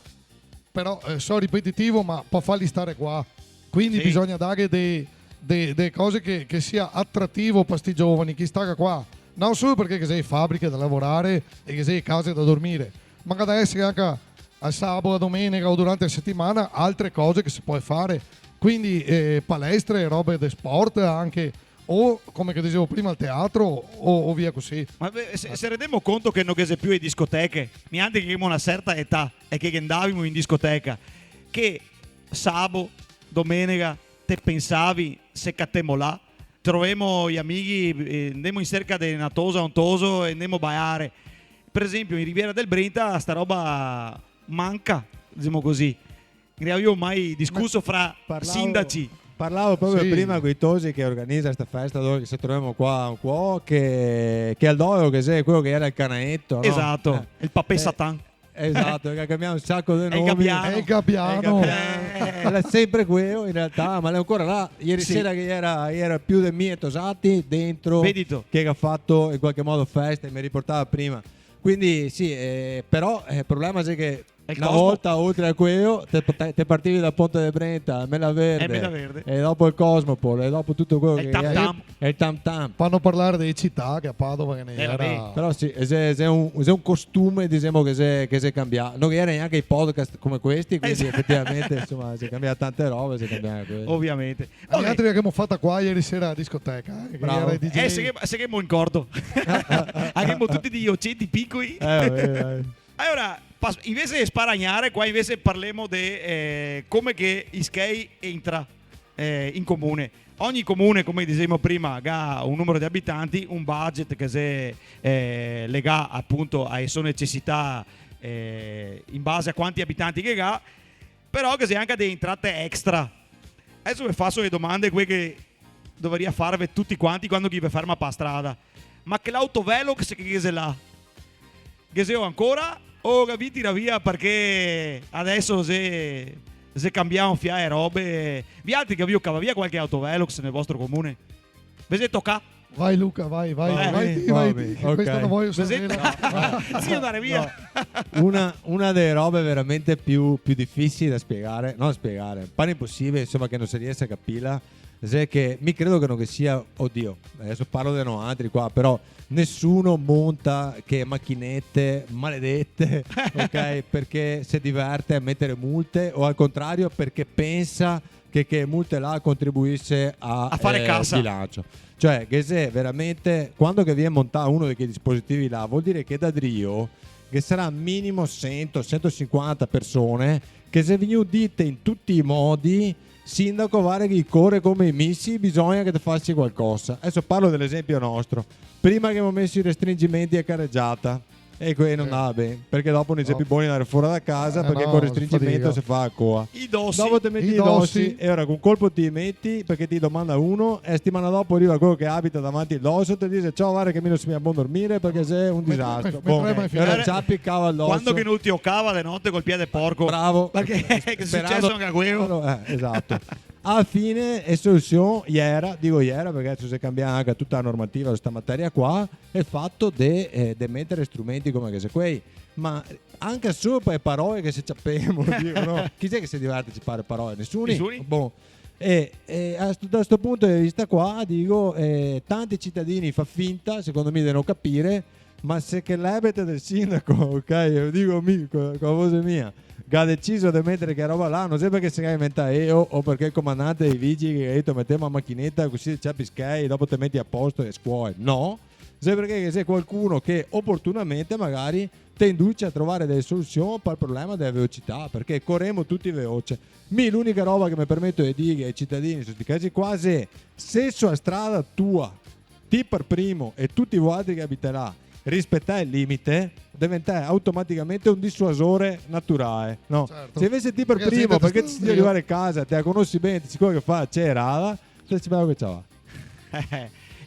però, eh, so ripetitivo, ma par farli stare qua. Quindi bisogna dare de, de, de cose che, che sia attrativo par sti giovani, che i staga qua. No solo perché ghe xe fabriche da lavorare e ghe xe case da dormire, ma che ga da esare anca al sabo, la domenega o durante la setimana altre cose che se pol fare. Quindi, eh, palestre, robe de sport anche, o, come che disevo prima, al teatro o, o via cusì. Ma, beh, se, se rendemo conto che no ghe xe più le discoteche, niente, che ghemo na certa età e che, che ndavimo in discoteca, che sabo, domenega, te pensavi, se catemo là, trovemo i amighi, eh, ndemo in serca de na tosa o un toso e ndemo a balar. Par esenpio, in Riviera del Brenta sta roba manca, disemo cusì. Ghe n'avìo mai discuso fra sindaci? Parlavo proprio prima coi tosi che organiza sta festa dove che se trovemo qua, qua, che, che al Doio, che xe queo che iera el canaeto, no? Esato, eh, el papè Satan. Esato, che ga cambià un saco de nomi. El Gabbiano. El Gabbiano. El Gabbiano. Eh. L'è senpre queo, in realtà, ma l'è ancora là. Ieri sera che iera, iera più de mile tosati dentro, che ga fato in qualche modo festa, e me riportava prima. Quindi sì, eh, però, eh, el problema xe che na volta, oltre a queo, te, te, te partivi da Ponte de Brenta, a Mela Verde, e dopo el Cosmopol, e dopo tuto queo che xe. E el Tam Tam. Par no parlar de cità, che a Padova che ne iera. Però sì, xe, xe un, xe un costume, disemo, che xe, che xe cambià. No ghe iera gnanca i podcast come questi, quindi efetivamente, insoma, xe cambià tante robe, xe cambià anca questo. Ovviamente. E nialtri che gavemo fato qua ieri sera a discoteca, eh, che iera i D J. Eh, se ghe, se ghemo incorto. Gavemo tuti dei oceti picoli. Eh, va ben, dai. Alora, pas-, invese de sparagnare, qua invese parlemo de, eh, come che i schei entra, eh, in comune. Ogni comune, come disevimo prima, ga un numero de abitanti, un budget che xe, eh, legà apunto ae so necesità, eh, in base a quanti abitanti che ga, però che xe anca de entrate extra. Deso ve faso le domande, quee che dovaria farve tuti quanti quando che i ve ferma pa strada. Ma che l'autovelox che, che xe là? Ghe xeo ancora? O gavì tirà via parché deso xe, xe cambià un fià e robe? Vialtri gavì cavà via qualche autovelox nel vostro comune? Ve xe tocà? Vai Luca, vai, vai, vai ti, vai ti, che questa no vojo saverla. Sì, andare via. No. Una, una dele robe veramente più, più difisili da spiegare, no da spiegare, pare inposibile, insoma, che no se riese a capirla, xe che mi credo che no ghe sia, odio, deso parlo de noaltri qua, però nesuno monta che machinete maledete, ok? Parché se diverte a metere multe o al contrario parché pensa che, che multe là contribuise a, a fare, eh, casa. Bilancio. Cioè, che xe veramente, quando che vien montà uno de quei dispositivi là, vol dire che da drio che sarà minimo sento, sentosinquanta persone che xe vegnù dite in tuti i modi: "Sindaco, varda che i core come i misi, bisogna che te fasi qualcosa." Deso parlo de l'esenpio nostro. Prima che gavemo meso i restringimenti a caregiata, e queo no ndava ben, parché dopo no i xe più boni ndare fora da casa, eh, parché no, col restringimento se fa a coa. I dosi. Dopo te meti i dosi. I dosi, e ora con colpo te i meti, parché te i domanda uno, e setimana dopo riva queo che abita davanti el doso, te dixe: "Ciao, varda che mi no so mia bon dormire parché xe un disastro." Bon, e ora ciapi, cava el doso. Quando che no te i cava de note col pie de porco. Bravo. Parché xe suceso anca queo. Eh, esato. A la fine, e solusion iera, digo iera, parché deso xe cambià anca tuta la normativa su sta materia qua, el fato de, eh, de metere strumenti come che xe quei. Ma anca solo par le paroe che se ciapemo, digo, no? Chi xe che se diverte a ciapare paroe? Nesuni? Nesuni. Bon. E, e a sto, da sto punto de vista qua, digo, eh, tanti citadini fa finta, secondo mi, de no capire, ma se che l'ebete del sindaco, ok, lo digo mi, co, co la voxe mia, che ga deciso de metere che roba là, no xe parché se ga inventà eo o parché el comandante dei vigili che ga dito: "Metemo la machineta cusì te ciapi schei, dopo te meti a posto e scuoe." No, xe parché che xe qualcuno che oportunamente magari te induce a trovare dele solusion pal problema dela velocità, parché coremo tuti veloce. Mi l'unica roba che me permeto de dire ai citadini su sti casi qua xe: se su la strada tua, ti par primo e tuti voaltri che abitè là, rispetè el limite, deventè automaticamente un disuasore naturale, no? Certo. Se invese ti par primo, parché te si drio rivare casa, te la conosi ben, te si queo che fa, celerada, te si belo che ciava.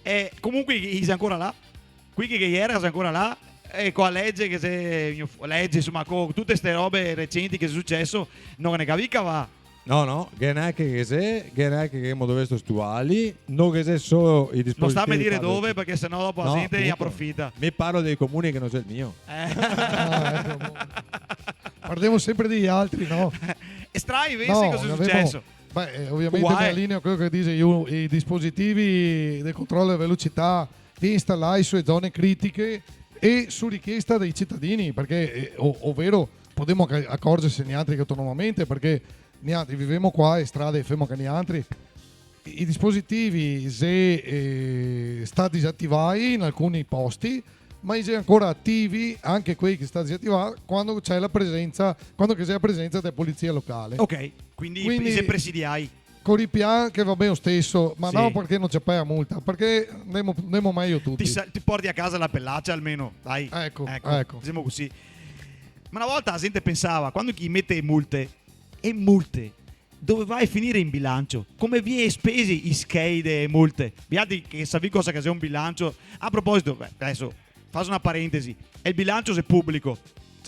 E comunque i xe ancora là? Quei che, che iera xe ancora là? E co la lege che xe, lege, insoma, co tute ste robe recenti che xe suceso, no ghe ne ga mia cavà. No, no, ghe n'è che, che xe, ghe n'è che, che ghemo dovesto stuali, no ghe xe solo i dispositivi. No stame dire dove, parché senò dopo la zente ne aprofita. Mi parlo dei comuni che no xe el mio. Eh. Ah, eco, mo. Parlemo senpre dei altri, no? E strai invese cosa xe suceso? Beh, eh, ovviamente in linea co queo che dixe lu, i dispositivi de controlo dela velocità instalai su le zone critiche e su richiesta dei citadini, parché, eh, o-, overo, podemo anca acorgerse nialtri che autonomamente, parché nialtri vivemo qua e strade femo anca nialtri. I dispositivi xe, eh, stà disativai in alcuni posti, ma i xe ancora ativi anca quei che xe stà disativà quando che xe la presensa, quando che xe la presensa dela polizia locale. Ok, quindi, quindi i xe presidiai. Col ripian che va ben lo steso, ma no parché no ciapè la multa, parché ndemo, ndemo mejo tuti. Ti sa-, ti porti a casa la pelacia almeno, dai. Eco, eco, eco. Disemo cusì. Ma na volta la zente pensava, quando che i mete le multe, le multe dove va a finire in bilancio? Come vien spesi i schei dele multe? Vialtri che savì cosa che xe un bilancio? A proposito, beh, deso faso na parentesi, el bilancio xe publico.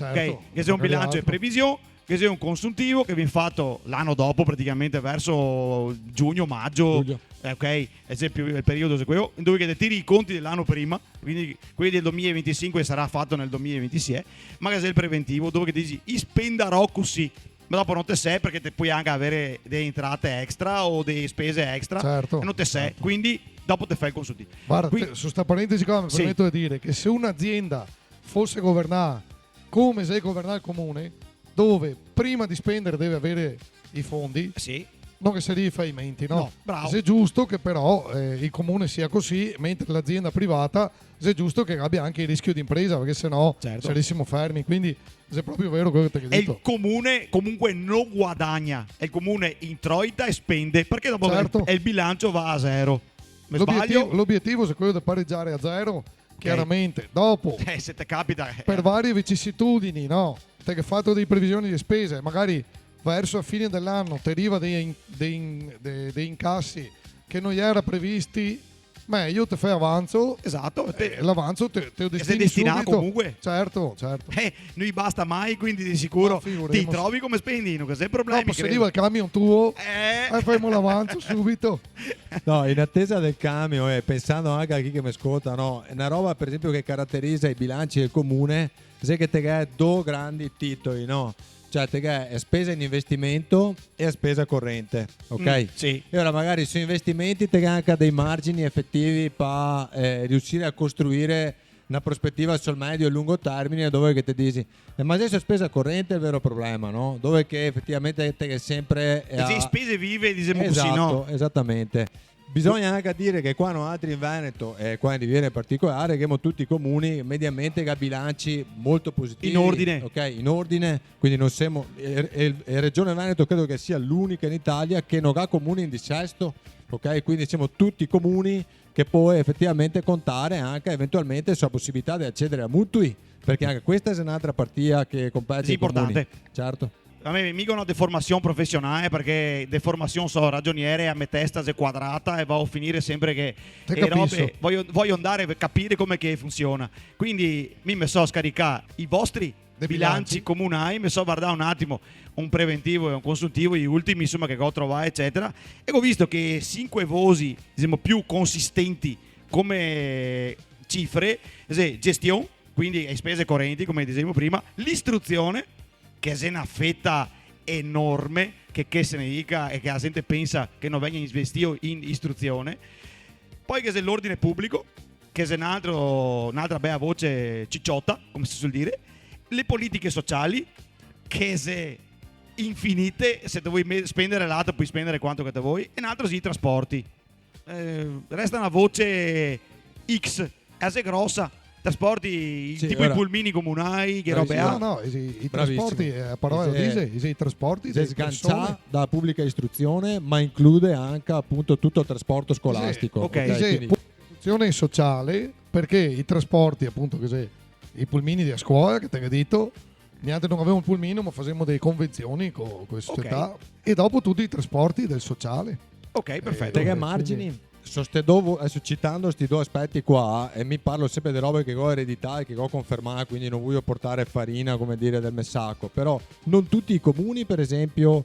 Certo, ok? Che xe un bilancio de prevision, che xe un consuntivo che vien fato l'ano dopo, praticamente verso giugno, maggio, eh, ok? Ad esempio, el periodo xe queo, dove che te tiri i conti de l'ano prima, quindi quei del domilae e ventisinque sarà fato nel domilae e ventisei, ma che xe el preventivo, dove che te disi, "I spendarò cusì", ma dopo no te sè, parché te pol anca aver dee entrate extra o dee spese extra, certo, e no te sè, certo. Quindi dopo te fè el consuntivo. Varda, te, su sta parentesi qua me permeto de dire che se un'azienda fose governà come xe governà el comune, dove prima de spendare deve aver i fondi, sì, no ghe saria faimenti, no? No, bravo. Xe giusto che però, eh, el comune sia cusì, mentre l'azienda privata xe giusto che gabia anca el rischio de impresa, parché se no, certo, sarisimo fermi. Quindi xe proprio vero queo che te ghe dito. E el comune comunque no guadagna, el comune introita e spende, parché dopo, certo, el, el bilancio va a zero. Me sbaglio? L'obietivo, l'obietivo xe queo de paregiare a zero, ok, chiaramente. Dopo, eh, se te capita, eh, per varie vicissitudini, no? Te ghe fato dee previsioni de spese, magari verso a fine de l'ano te riva dei in-, dei in-, de-, dei incasi che no iera previsti, mejo te fè avanzo. Esato, te, eh, l'avanzo te, te lo destini subito. Che xe destinà comunque. Certo, certo. Eh, no i basta mai, quindi de sicuro te i trovi come spendino, che xe problemi. Dopo se riva el camion tuo, eh, femo l'avanzo subito. No, in atesa del camion, e pensando anca a chi che me scolta, no? Xe na roba, per esempio, che carateriza i bilanci del comune, xe che te ghe do grandi titoli, no? Cioè, te ghe a spesa in investimento e a spesa corente, ok? Mm, sì. E ora magari sui investimenti te ghe anca dei margini efetivi pa, eh, riusire a costruire na prospetiva sul medio e lungo termine, dove che te disi, eh, ma deso xe spesa corente el vero problema, no? Dove che efetivamente te ghe sempre, eh, xe spese vive, disemo cusì, no? Esato, esatamente. Bisogna anca dire che qua noaltri in Veneto, e qua in Riviera in particolare, che ghemo tuti i comuni mediamente che ga bilanci molto positivi. In ordine. Ok, in ordine, quindi no semo, e, e, e Regione Veneto credo che sia l'unica in Italia che no ga comuni in disesto, ok? Quindi semo tuti comuni che pol efetivamente contare anca eventualmente su la posibilità de acedere a mutui, parché anca questa xe n'altra partia che compete ai comuni. Sì, importante. Certo. A mi, mi go na deformasion profesionale, parché de formasion so ragioniere, a me testa xe quadrata e vao a finire sempre che e robe, vojo, vojo ndare a capire come che funsiona. Quindi mi me so scaricà i vostri bilanci comunai, me so vardà un atimo un preventivo e un consuntivo, i ultimi, insoma, che go trovà, ecetera, e go visto che sinque vosi, disemo, più consistenti come cifre, xe gestion, quindi e spese corenti, come disevimo prima, l'istruzione, che xe na feta enorme, che, che se ne dica, e che la zente pensa che no vegna investio in istruzione. Poi ghe xe l'ordine publico, che xe n'altro, n'altra bea voce ciciota, come se suol dire, le politiche sociali, che xe infinite, se te voi me-, spendere là, te pol spendere quanto che te voi, e n'altro xe i trasporti. Eh, resta na voce X, e xe grosa. Trasporti, sì, tipo i pulmini comunai, che robe là. No, no, i, i trasporti, eh, la parola lo dixe, i trasporti dele persone. Xe sgancià da la publica istruzione, ma include anca, apunto, tuto el trasporto scolastico. Sì, ok. Dixe, quindi istruzione sociale, parché i trasporti, apunto, che xe i pulmini dela scola, che te ga dito, nialtri no gavemo el pulmino, ma fasemo dele convension co, co le società. Ok. E dopo tuti i trasporti del sociale. Ok, perfeto. Eh, te ghe margini? Quindi so ste do vo-, deso citando sti do aspeti qua, e mi parlo sempre de robe che go eredità e che go confermà, quindi no vojo portare farina, come dire, del me saco, però no tuti i comuni, per esempio,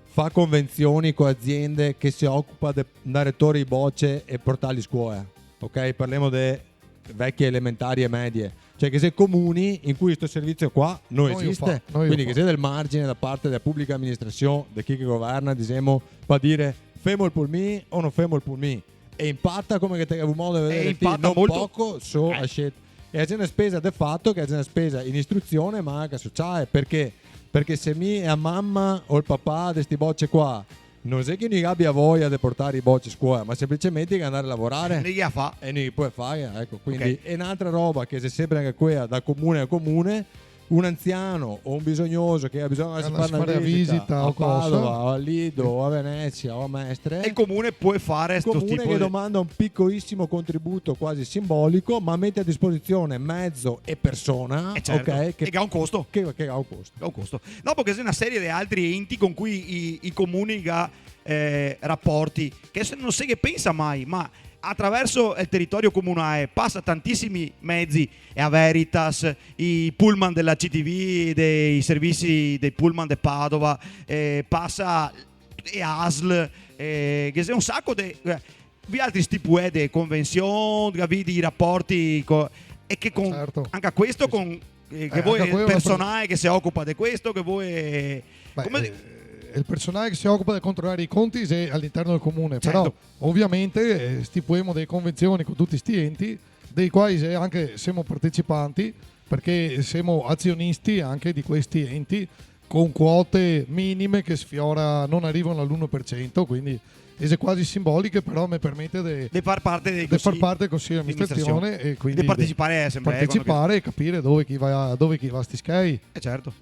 fa convension co aziende che se ocupa de ndare a tore i boce e portarli a scola, ok? Parlemo de veche elementari e medie. Cioè, ghe xe comuni in cui sto servizio qua no esiste. No i lo fa, no i lo fa. Quindi ghe xe del margine da parte dela publica aministrasion, de chi che governa, disemo, par dire, femo el pulmin o no femo el pulmin. E inpata, come che te ga avuo modo de vedere ti, no poco, so a scelta. E xe na spesa de fato, che xe na spesa in istruzione, ma anca sociale. Parché? Parché se mi e la mama o el papà de sti boce qua no xe che no i gabia voia de portare i boce a scola, ma semplicemente i ga da ndare a lavorare. E no i ga da fare. E no i pol fare, eco, quindi xe n'altra roba che xe sempre anca quela, da comune a comune, un anziano o un bisognoso che ga bisogno de fare na visita a Padova, o a Lido, o a Venezia, o a Mestre. E el comune pol fare sto tipo de... El comune che domanda un picolisimo contributo, quasi simbolico, ma mete a disposizione mezo e persona, eh, certo, ok, che, che ga un costo. Che, che ga un costo. Ga un costo. Dopo ghe xe na serie de altri enti con cui i, i comuni ga, eh, raporti, che se, no se ghe pensa mai, ma Atraverso el teritorio comunałe pasa tantisimi mezi, e a Veritas, i pullman dela C T V, dei servisi dei pullman de Padova, eh, pasa e ASL, eh, ghe xe un saco de, eh, vialtri stipuè de convension, gavì dei raporti co-, e che con, certo, anca questo con, eh, che, eh, vol anca queo personałe che se ocupa de questo, che vol, eh, beh, come di- eh, el personałe che se ocupa de controlare i conti xe al'interno del comune, certo, però ovviamente, eh, stipuemo dee convension co tuti sti enti, dei quai xe anca, semo partecipanti, parché semo azionisti anca de questi enti, con quote minime che sfiora, no rivano a l'uno par sento, quindi e xe quasi simboliche, però me permete de, de far parte del consiglio de aministrasion e quindi de partecipare a asenblea, partecipare e capire dove che va, dove che va sti schei. Eh, certo.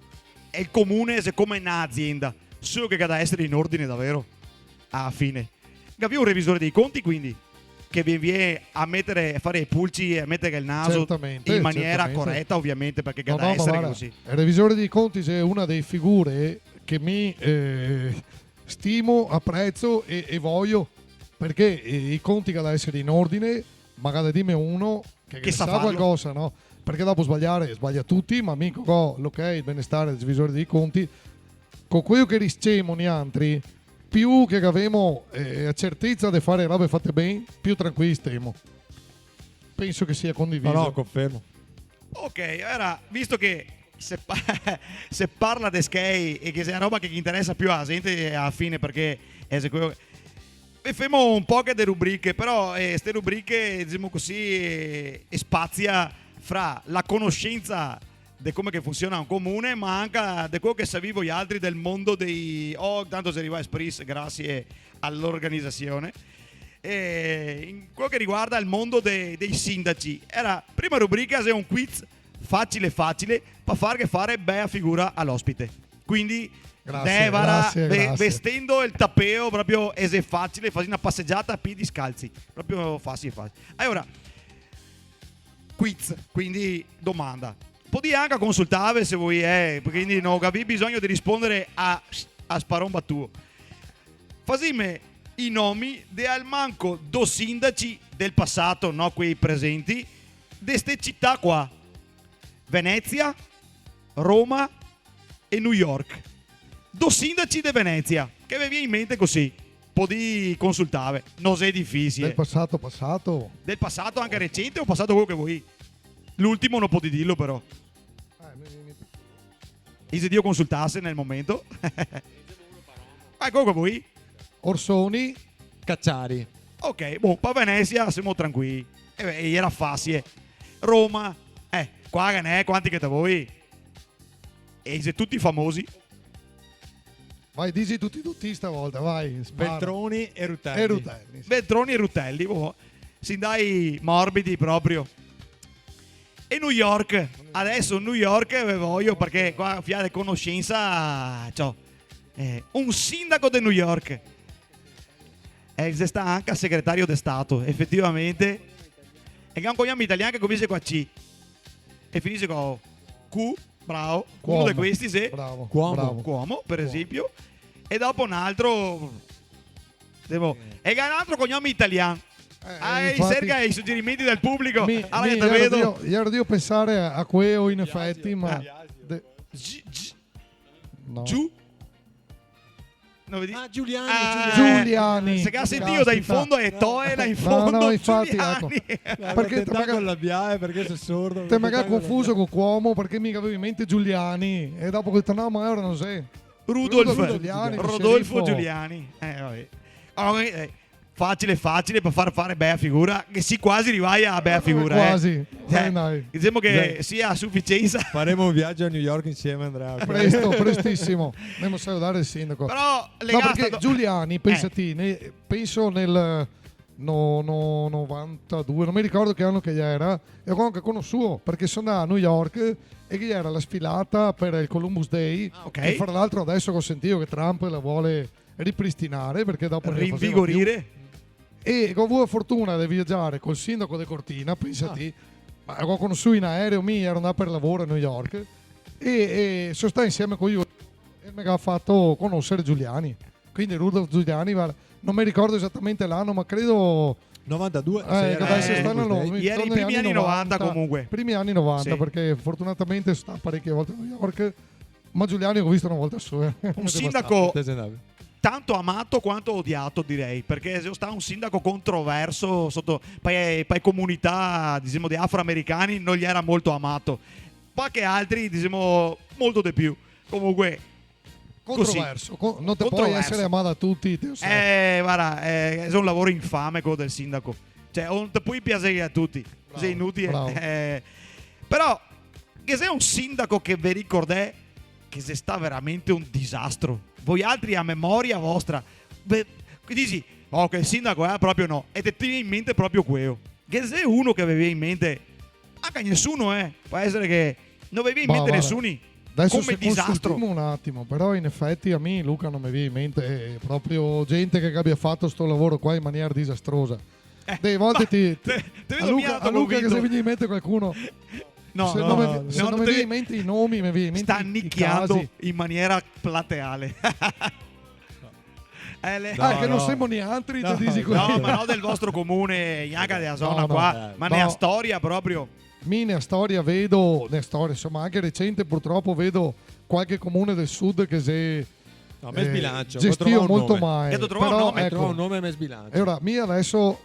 E el comune xe come na azienda, solo che ga da esare in ordine davero, a fine. Gavì un revisore dei conti, quindi, che vien, vien a metere, a fare e pulci e a metere el naso in maniera coreta, certamente, certamente, ovviamente, parché ga da esare cusì. No, no, ma varda, el revisore dei conti xe una dee figure che mi, eh, stimo, aprezo e, e vojo, parché, eh, i conti ga da esare in ordine, ma ga da dirme uno che, che sa farlo, qualcosa, no? Parché dopo sbaliare, sbalia tuti, ma mi co l'ok, el benestare del revisore dei conti, co queo che riscemo nialtri, più che gavemo, eh, a certeza de fare robe fate ben, più tranquilli stemo. Penso che sia condiviso. No, no, confermo. Ok, alora, visto che se pa-, se parla de schei e che xe a roba che interesa più a la zente a la fine, parché, eh, xe queo, e femo un poche de rubriche, però, eh, ste rubriche, disemo cusì, eh, spazia fra la conosensa de come che funsiona un comune, ma anca de queo che savì voialtri del mondo dei, oh, tanto xe rivà Espris, grasie a l'organizasion. E in queo che riguarda el mondo de-, dei sindaci, la prima rubrica xe un quiz facile facile, par farghe fare bea figura a l'ospite. Quindi, grasie, Devara, grasie, ve-, grasie. Vestendo el tapeo, proprio, e xe facile, fasi na pasegiata a pie discalzi. Proprio facile, facile. Alora, quiz, quindi domanda. Podì anca consultarve se volì, eh, quindi no gavì bisogno de rispondere a, a sparon batuo. Fasime i nomi de almanco do sindaci del pasato, no quei presenti, de ste cità qua. Venezia, Roma e New York. Do sindaci de Venezia, che ve vien in mente cusì, podì consultarve, no xe difisile. Del pasato, pasato? Del pasato anca recente o pasato queo che volì. L'ultimo no podì dirlo però. Eh, mi, mi, mi... I xe drio consultarse nel momento. Eh, queo che volì. Orsoni. Cacciari. Ok, bon, par Venezia semo tranquilli. Eh beh, iera facile. Roma, eh, qua ghe n'è, quanti che te vol? E i xe tuti famosi. Vai, dixi tuti, tuti stavolta, vai, spara. Veltroni e Rutelli. E Rutelli, sì. Veltroni e Rutelli, boh. Sì, dai, morbidi proprio. E New York? Adeso New York ve vojo, parché qua fià de conosensa, ciò, eh, un sindaco de New York. Eh, xe stà anca segretario de Stato, efetivamente. E che ga un cognome italian che cominsia co la C e finise co Q, bravo. Uno de questi, sì. Bravo, Cuomo. Bravo. Cuomo, par esempio. E dopo un altro, devo, e che ga un altro cognome italian. Eh, ah, infati, serca i sugerimenti del publico. Mi, alora mi te iero vedo drio, iero drio pensare a, a queo, in efeti, ma... Biagio. De... G-, G-, no. Giu? No vedi? Ah, Giuliani, ah, Giuliani. Giuliani. Se ga sentìo da in fondo e toe là in fondo. No, no, infati, Giuliani, eco. Parché te me ga, te me ga confuso co Cuomo, parché mi gavevo in mente Giuliani, e dopo go dito, "No, ma alora no xe." Rudolf. Rudolf Giuliani, Rodolfo Giuliani. Eh, va ben. Alora, eh, facile, facile, par far fare bea figura, che sì quasi rivai a bea figura, eh. Quasi. Cioè, dai, dai. Disemo che sì a suficiensa. Faremo un viajo a New York insieme, Andrea. Presto, prestisimo. Andemo a saludare el sindaco. Però, no, parché Giuliani, eh, pensa ti, ne-, penso nel no-, no-, novantadue, no me ricordo che ano che iera, e go anca conosuo, parché so ndà a New York e che iera la sfilata par el Columbus Day, ah, ok, che fra l'altro adeso che go sentìo che Trump la vol ripristinare, parché dopo no la faseva più. Rinvigorire. E go avuo la fortuna de viagiare col sindaco de Cortina, pensa ti, ma lo go conosuo in aereo, mi iero ndà par lavoro a New York, e, e so stà insieme co lu, e me ga fato conosare Giuliani. Quindi Rudolf Giuliani, varda, no me ricordo esatamente l'ano, ma credo novantadue, eh, sì, che era, dai, se eh, sta nel, eh, i primi ani novanta, comunque. Primi ani novanta, sì, parché fortunatamente so stà parechie volte a New York, ma Giuliani go visto na volta sola. Un sindaco tanto amato quanto odiato, direi, parché xe stà un sindaco controverso soto, pa, pa comunità, disemo, de afroamericani, no gera molto amato. Pa che altri, disemo, molto de più. Comunque, controverso, co-, no te pol esare amà da tuti, te lo sa. Eh, varda, eh, xe un lavoro infame queo del sindaco. Cioè, no te pol piaser a tuti. Bravo, xe inutile. Bravo. Eh, però, ghe xe un sindaco che ve ricordè che xe stà veramente un disastro? Voialtri, a memoria vostra, ve, disi: "Oh, quel sindaco, eh, proprio no." E te, te vien in mente proprio queo. Ghe xe uno che ve vien in mente? Anca nesuno, eh. Pol esare che no ve vien in mente nesuni. Bah, varda, deso come disastro. Consultimo un atimo, però in efeti a mi, Luca, no me vien in mente, eh, proprio gente che gabia fato sto lavoro qua in maniera disastrosa. Eh, dele volte ti, te, te vedo a Luca, a Luca che se vien in mente qualcuno. No, no, no, no, no, se no me vien in mente i nomi, me vien in mente i, i casi. Sta nichiando in maniera plateale. Eh, le... Ah, che no semo nialtri, te disi cusì. No, ma no del vostro comune, gnanca dela zona qua, ma nea storia proprio. Mi nea storia vedo, nea storia, insoma, anca recente purtropo vedo qualche comune del sud che xe, eh, gestìo molto mal. No, me sbilancio, go trovà un nome. Però, eco, go trovà un nome e me sbilancio. E ora, mi deso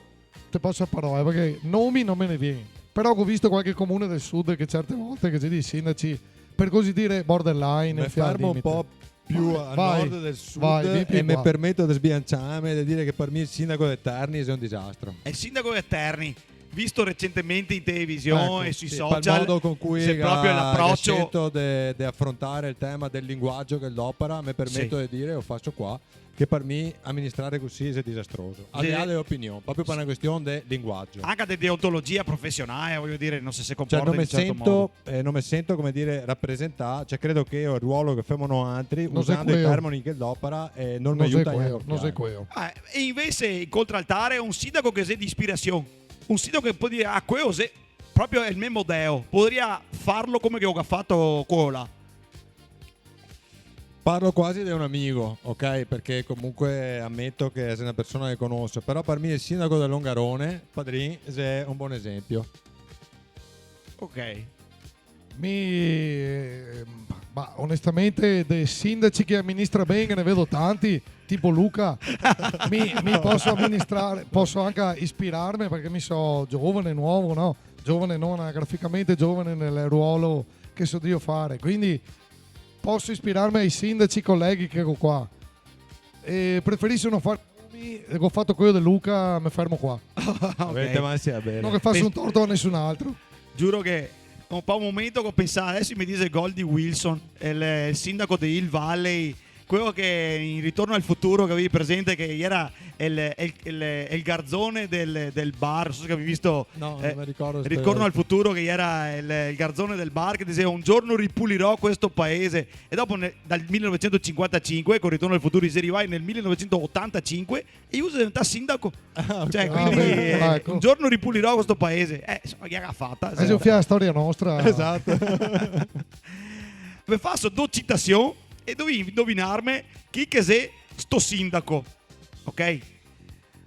te paso a parola, eh, parché nomi no me ne vien. Però go visto qualche comune del sud che certe volte che xe dei sindaci, par cusì dire, borderline, un fià al limite. Me fermo un po' più a nord del sud e me permeto de sbilanciarme e de dire che par mi el sindaco de Terni xe un disastro. El sindaco de Terni, visto recentemente in television e sui social, par el modo con cui el ga scelto de, de afrontare el tema del linguagio che el dopara, me permeto de dire, lo faso qua, che par mi aministrare cusì xe disastroso. Al de là de l'opinion, proprio par na cuestion de linguagio. Anca de deontologia profesionale, vojo dire, no se, se comporta in un certo modo. Cioè, no me sento, eh, no me sento, come dire, rapresentà, cioè, credo che el ruolo che femo noantri, usando i termini che el dopara, eh, no me iuta gnanca un fià. No xe queo. Ah, e invese, in contraltare, un sindaco che xe de ispirasion, un sindaco che pol dire: "Ah, queo xe proprio el me modeo, podaria farlo come che go fato queo là." Parlo quasi de un amigo, ok? Parché comunque ameto che xe na persona che conoso, però par mi el sindaco de Longarone, Padrin, xe un bon esempio. Ok. Mi, eh, ma onestamente de sindaci che aministra ben ne vedo tanti, tipo Luca. Mi, mi poso aministrare, poso anca ispirarme parché mi so giovane, novo, no? Giovane no anagraficamente, giovane nel ruolo che so drio fare. Quindi poso ispirarme ai sindaci coleghi che go qua. E preferiso no far nomi, go fato queo de Luca, me fermo qua. Ok. Va ben, te va, sì, va ben. No che faso un torto a nesun altro. Giuro che un po' un momento che go pensà, deso me vien in mente Goldie Wilson, el, el sindaco de Hill Valley, queo che in Ritorno al Futuro, che gavì presente, che gera el, el, el, el garzone del, del bar, no so se gavì visto, no, eh, no me ricordo. Ritorno al Futuro, che gera el, el garzone del bar, che diseva: "Un giorno ripulirò questo paese." E dopo ne-, dal millenovecentocinquantacinque, con Ritorno al Futuro, i xe rivai nel millenovecentotantacinque, e lu xe deventà sindaco. Ah, ok. Cioè, quindi, ah, beh, eh, eco. "Un giorno ripulirò questo paese." Eh, insoma, ghe la ga fata, eh, xe un fià la storia nostra. Esato. Ve faso do citasion e dovì indovinarme chi che xe sto sindaco. Ok?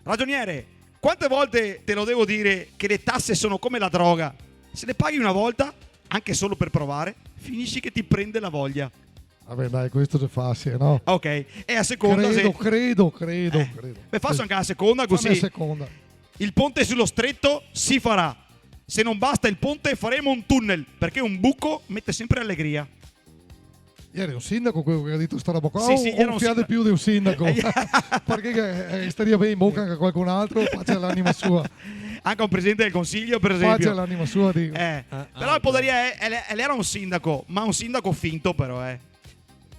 Ragioniere, quante volte te lo devo dire che le tasse sono come la droga? Se le paghi una volta, anche solo per provare, finisci che ti prende la voglia. Va ben, dai, questo xe facile, no? Ok, e a seconda... Credo, xe, credo, credo, eh, credo. Ve faso anca a seconda, cusì. Fame a seconda. Il ponte sullo stretto si farà. Se non basta il ponte, faremo un tunnel, perché un buco mette sempre allegria. Iera un sindaco queo che ga dito sta roba qua? Sì, sì, iera un sindaco. O un fià de più de un sindaco? Parché che, eh, staria ben in boca anca a qualcun altro, pace a l'anima sua. Anca un presidente del Consiglio, per esempio. Pace a l'anima sua, digo. Eh, ah, però podaria, eh, el, el iera un sindaco, ma un sindaco finto però, eh.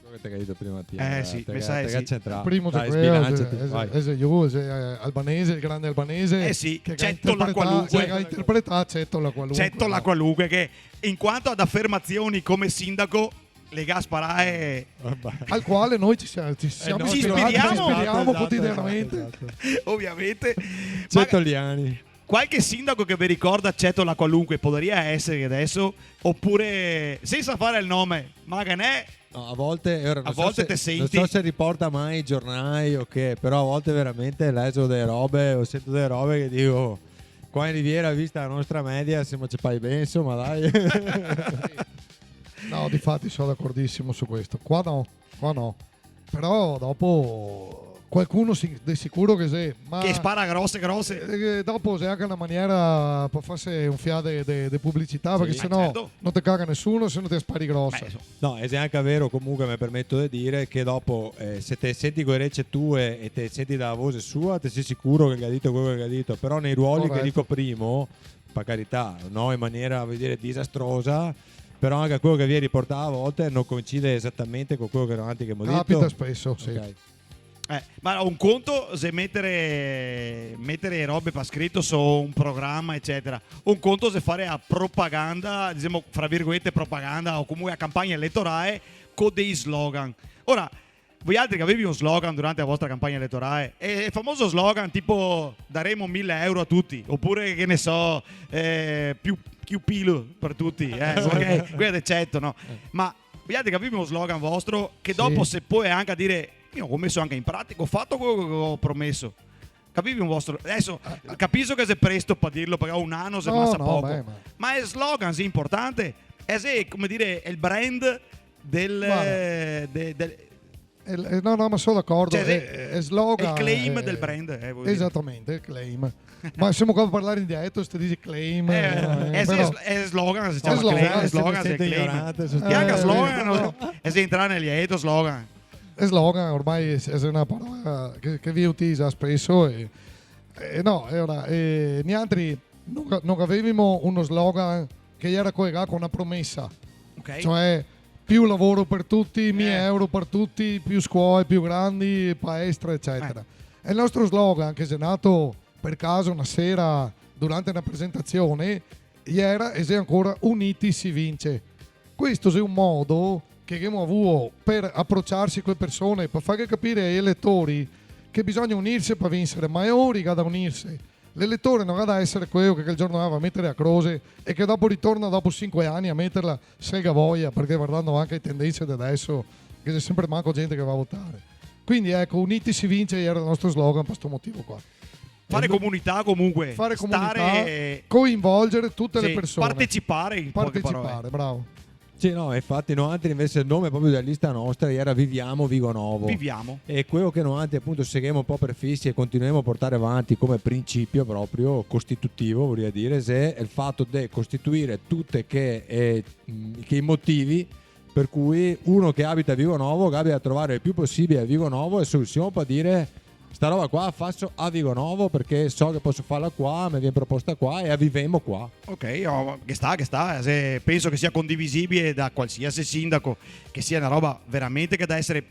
Queo che te ga dito prima ti, eh, sì, te ga, te ga centrà. El primo, dai, sbilanciati, vai. Xe, xe, xe, eh, albanese, el grande albanese, eh sì, che ga interpretà, che ga interpretà Ceto la Qualunque, no? Ceto la Qualunque, che in quanto ad affermazioni come sindaco, le ga sparà, eh. Al quale noi ci siamo, ci siamo ispirati, ci ispiriamo quotidianamente. Eh, no, ci ispiriamo, esato, esato. Ovviamente. Cetoliani. Qualche sindaco che ve ricorda, ceto la qualunque, podaria esare che deso, opure, sensa fare el nome, ma che ne, No, a volte, ora, a volte so se, te senti. No so se riporta mai i giornai o che, però a volte veramente lezo dele robe, o sento dele robe che digo, qua in Riviera, vista la nostra media, semo cepai ben, insoma, dai. No, difati so d'acordisimo su questo. Qua no, qua no. Però dopo qualcuno sì, de sicuro che sì, ma che spara grose, grose. Eh, dopo xe anca na maniera par farse un fià de, de, de publicità, sì, parché se no, certo, no te caga nesuno se no te spari grose. Beh, insoma. No, e xe anca vero, comunque me permeto de dire che dopo, eh, se te senti co le orece tue e te senti da la voxe sua, te si sicuro che el ga dito queo che el ga dito, però nei ruoli che ricoprimo, par carità, no in maniera, voio dire, disastrosa, però anca queo che vien riportà a volte no coincide esatamente co queo che noantri ghemo dito. Capita speso, sì. Ok. Eh, ma un conto xe metere, metere robe par scrito su un programa, ecetera. Un conto xe fare a propaganda, disemo, fra virgolete, propaganda, o comunque a campagna eletorale co dei slogan. Ora, voialtri che gavevi un slogan durante la vostra campagna eletorale? E, el famoso slogan tipo: "Daremo mile euro a tuti", opure, che ne so, eh, "Più, più pilo par tuti", eh, insoma, che, quea de ceto, no? Ma voialtri che gavevi un slogan vostro che dopo se pol anca dire: "Mi go meso anca in pratica, go fato queo che go promeso"? Gavevi un vostro, deso, capiso che xe presto par dirlo, parché un ano xe masa poco. No, no, beh, ma... Ma el slogan xe inportante, e xe, come dire, el brand del, eh, de-, del... Varda, el, eh, no, no, ma so d'acordo, cioè, xe el slogan, el claim del brand, eh, voio dire. Esatamente, el claim. Ma semo qua a parlare in dialeto, se te disi claim, eh, eh, xe però sl-, xe slogan, se ciama claim, slogan, se claim. Ignorante, se... E anca slogan, no? E xe entrà nel dialeto, slogan. El slogan ormai xe, xe na parola che, che vien utilizà speso e, e no, e ora, eh, nialtri no ga-, no gavevimo uno slogan che iera colegà co na promesa. Ok. Cioè, più lavoro per tutti, mie euro per tutti, più scuole più grandi, palestre, ecetera. Eh. E el nostro slogan, che xe nato par caso na sera durante na presentasion, iera e xe ancora: "Uniti si vince". Questo xe un modo che ghemo avuo par aprociarse co le persone, par farghe capire ai eletori che bisogna unirse par vincere, ma xe lori che ga da unirse. L'eletore no ga da esare queo che quel giorno là va a metere la croxe e che dopo ritorna dopo sinque ani a meterla, se el ga voia, parché vardando anca le tendense de deso, che xe senpre manco gente che va a votare. Quindi, eco, "Uniti si vince" iera el nostro slogan par sto motivo qua. Fare comunità comunque, fare comunità, stare, coinvolgere tute le persone. Sì, partecipare, in poche parole. Partecipare, bravo. Sì, no, infati noantri invese el nome proprio dela lista nostra iera Viviamo Vigonovo. Viviamo. E queo che noantri apunto seghemo un po' par fisi e continuemo a portare avanti come principio proprio costitutivo, voria dire, xe el fato de costituire tute che, eh, che i motivi par cui uno che abita a Vigonovo gabia da trovare el più posibile a Vigonovo e solusion par dire: "Sta roba qua la faso a Vigonovo parché so che poso farla qua, me vien proposta qua e la vivemo qua". Ok, no, ma ghe sta, ghe sta, xe, penso che sia condivisibile da qualsiasi sindaco, che sia na roba veramente che ga da esare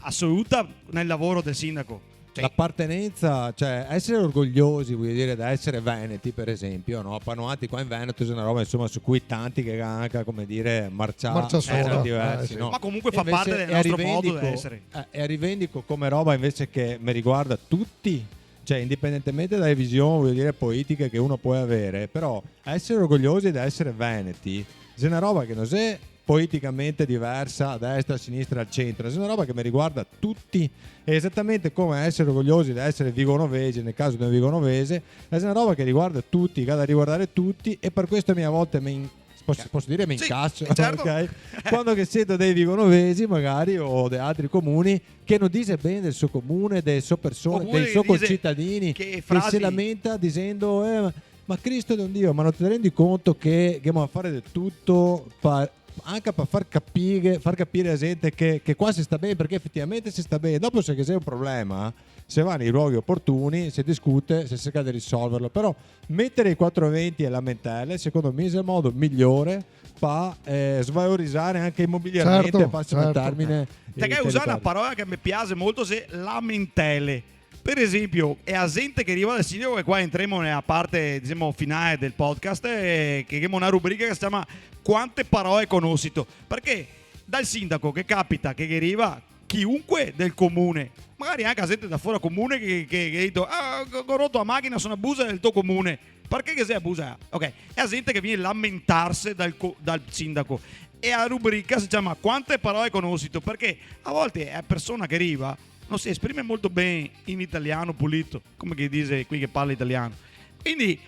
asoluta nel lavoro del sindaco. Sì. L'apartenensa, cioè, esare orgogliosi, voio dire, da esare veneti, par esenpio, no? Par noantri qua in Veneto xe na roba, insoma, su cui tanti che ga anca, come dire, marcià... Marcià sora, eh, sì, no? Ma comunque fa parte del nostro modo de esare. E invese el rivendico, eh, el rivendico come roba invese che me riguarda tuti, cioè, indipendentemente da le vision, voio dire, politiche che uno pol avere, però esare orgogliosi da esare veneti xe na roba che no xe politicamente diversa, a destra, a sinistra, al centro, xe na roba che me riguarda tuti, xe esatamente come esare orgogliosi da esare vigonovesi, nel caso de un vigonovese, xe na roba che riguarda tuti, che ga da riguardare tuti, e par questo mi a volte me in-, poso, poso dire me incaso, eh, certo, ok? Quando che sento dei vigonovesi, magari, o de altri comuni, che no dixe ben del so comune, dele so persone, dei so concitadini, che se lamenta dixendo, eh, ma, ma Cristo de un Dio, ma no te te rendi conto che, che ghemo da fare de tuto par anca par far capire, far capire a xente che, che qua se sta ben, parché efetivamente se sta ben. Dopo, se ghe xe un problema, se va nei luoghi oportuni, se discute, se serca de risolverlo. Però metere i quatro venti e lamentele, secondo mi, xe el modo migliore par, eh, svalorizare anca imobiliarmente, certo, par, certo, termine, eh, i teritori. Te ghe usà na parola che me piaxe molto, xe lamentele. Par esenpio, xe a xente che riva dal sindaco, e qua entremo nela parte, disemo, finale del podcast, eh, che ghemo na rubrica che se ciama "Quante paroe conosito?". Parché dal sindaco che capita che ghe riva chiunque del comune, Magari anca a zente da fora comune che, che, che ga dito: "Ah, go, go roto a machina, so na busa del to comune." Parché che xe a busa? Ok, xe a zente che vien lamentarse dal co-, dal sindaco. E a rubrica se ciama "Quante paroe conosito?", parché a volte a persona che riva no se esprime molto ben in italian pulito, come che dixe quei che parla italian. Quindi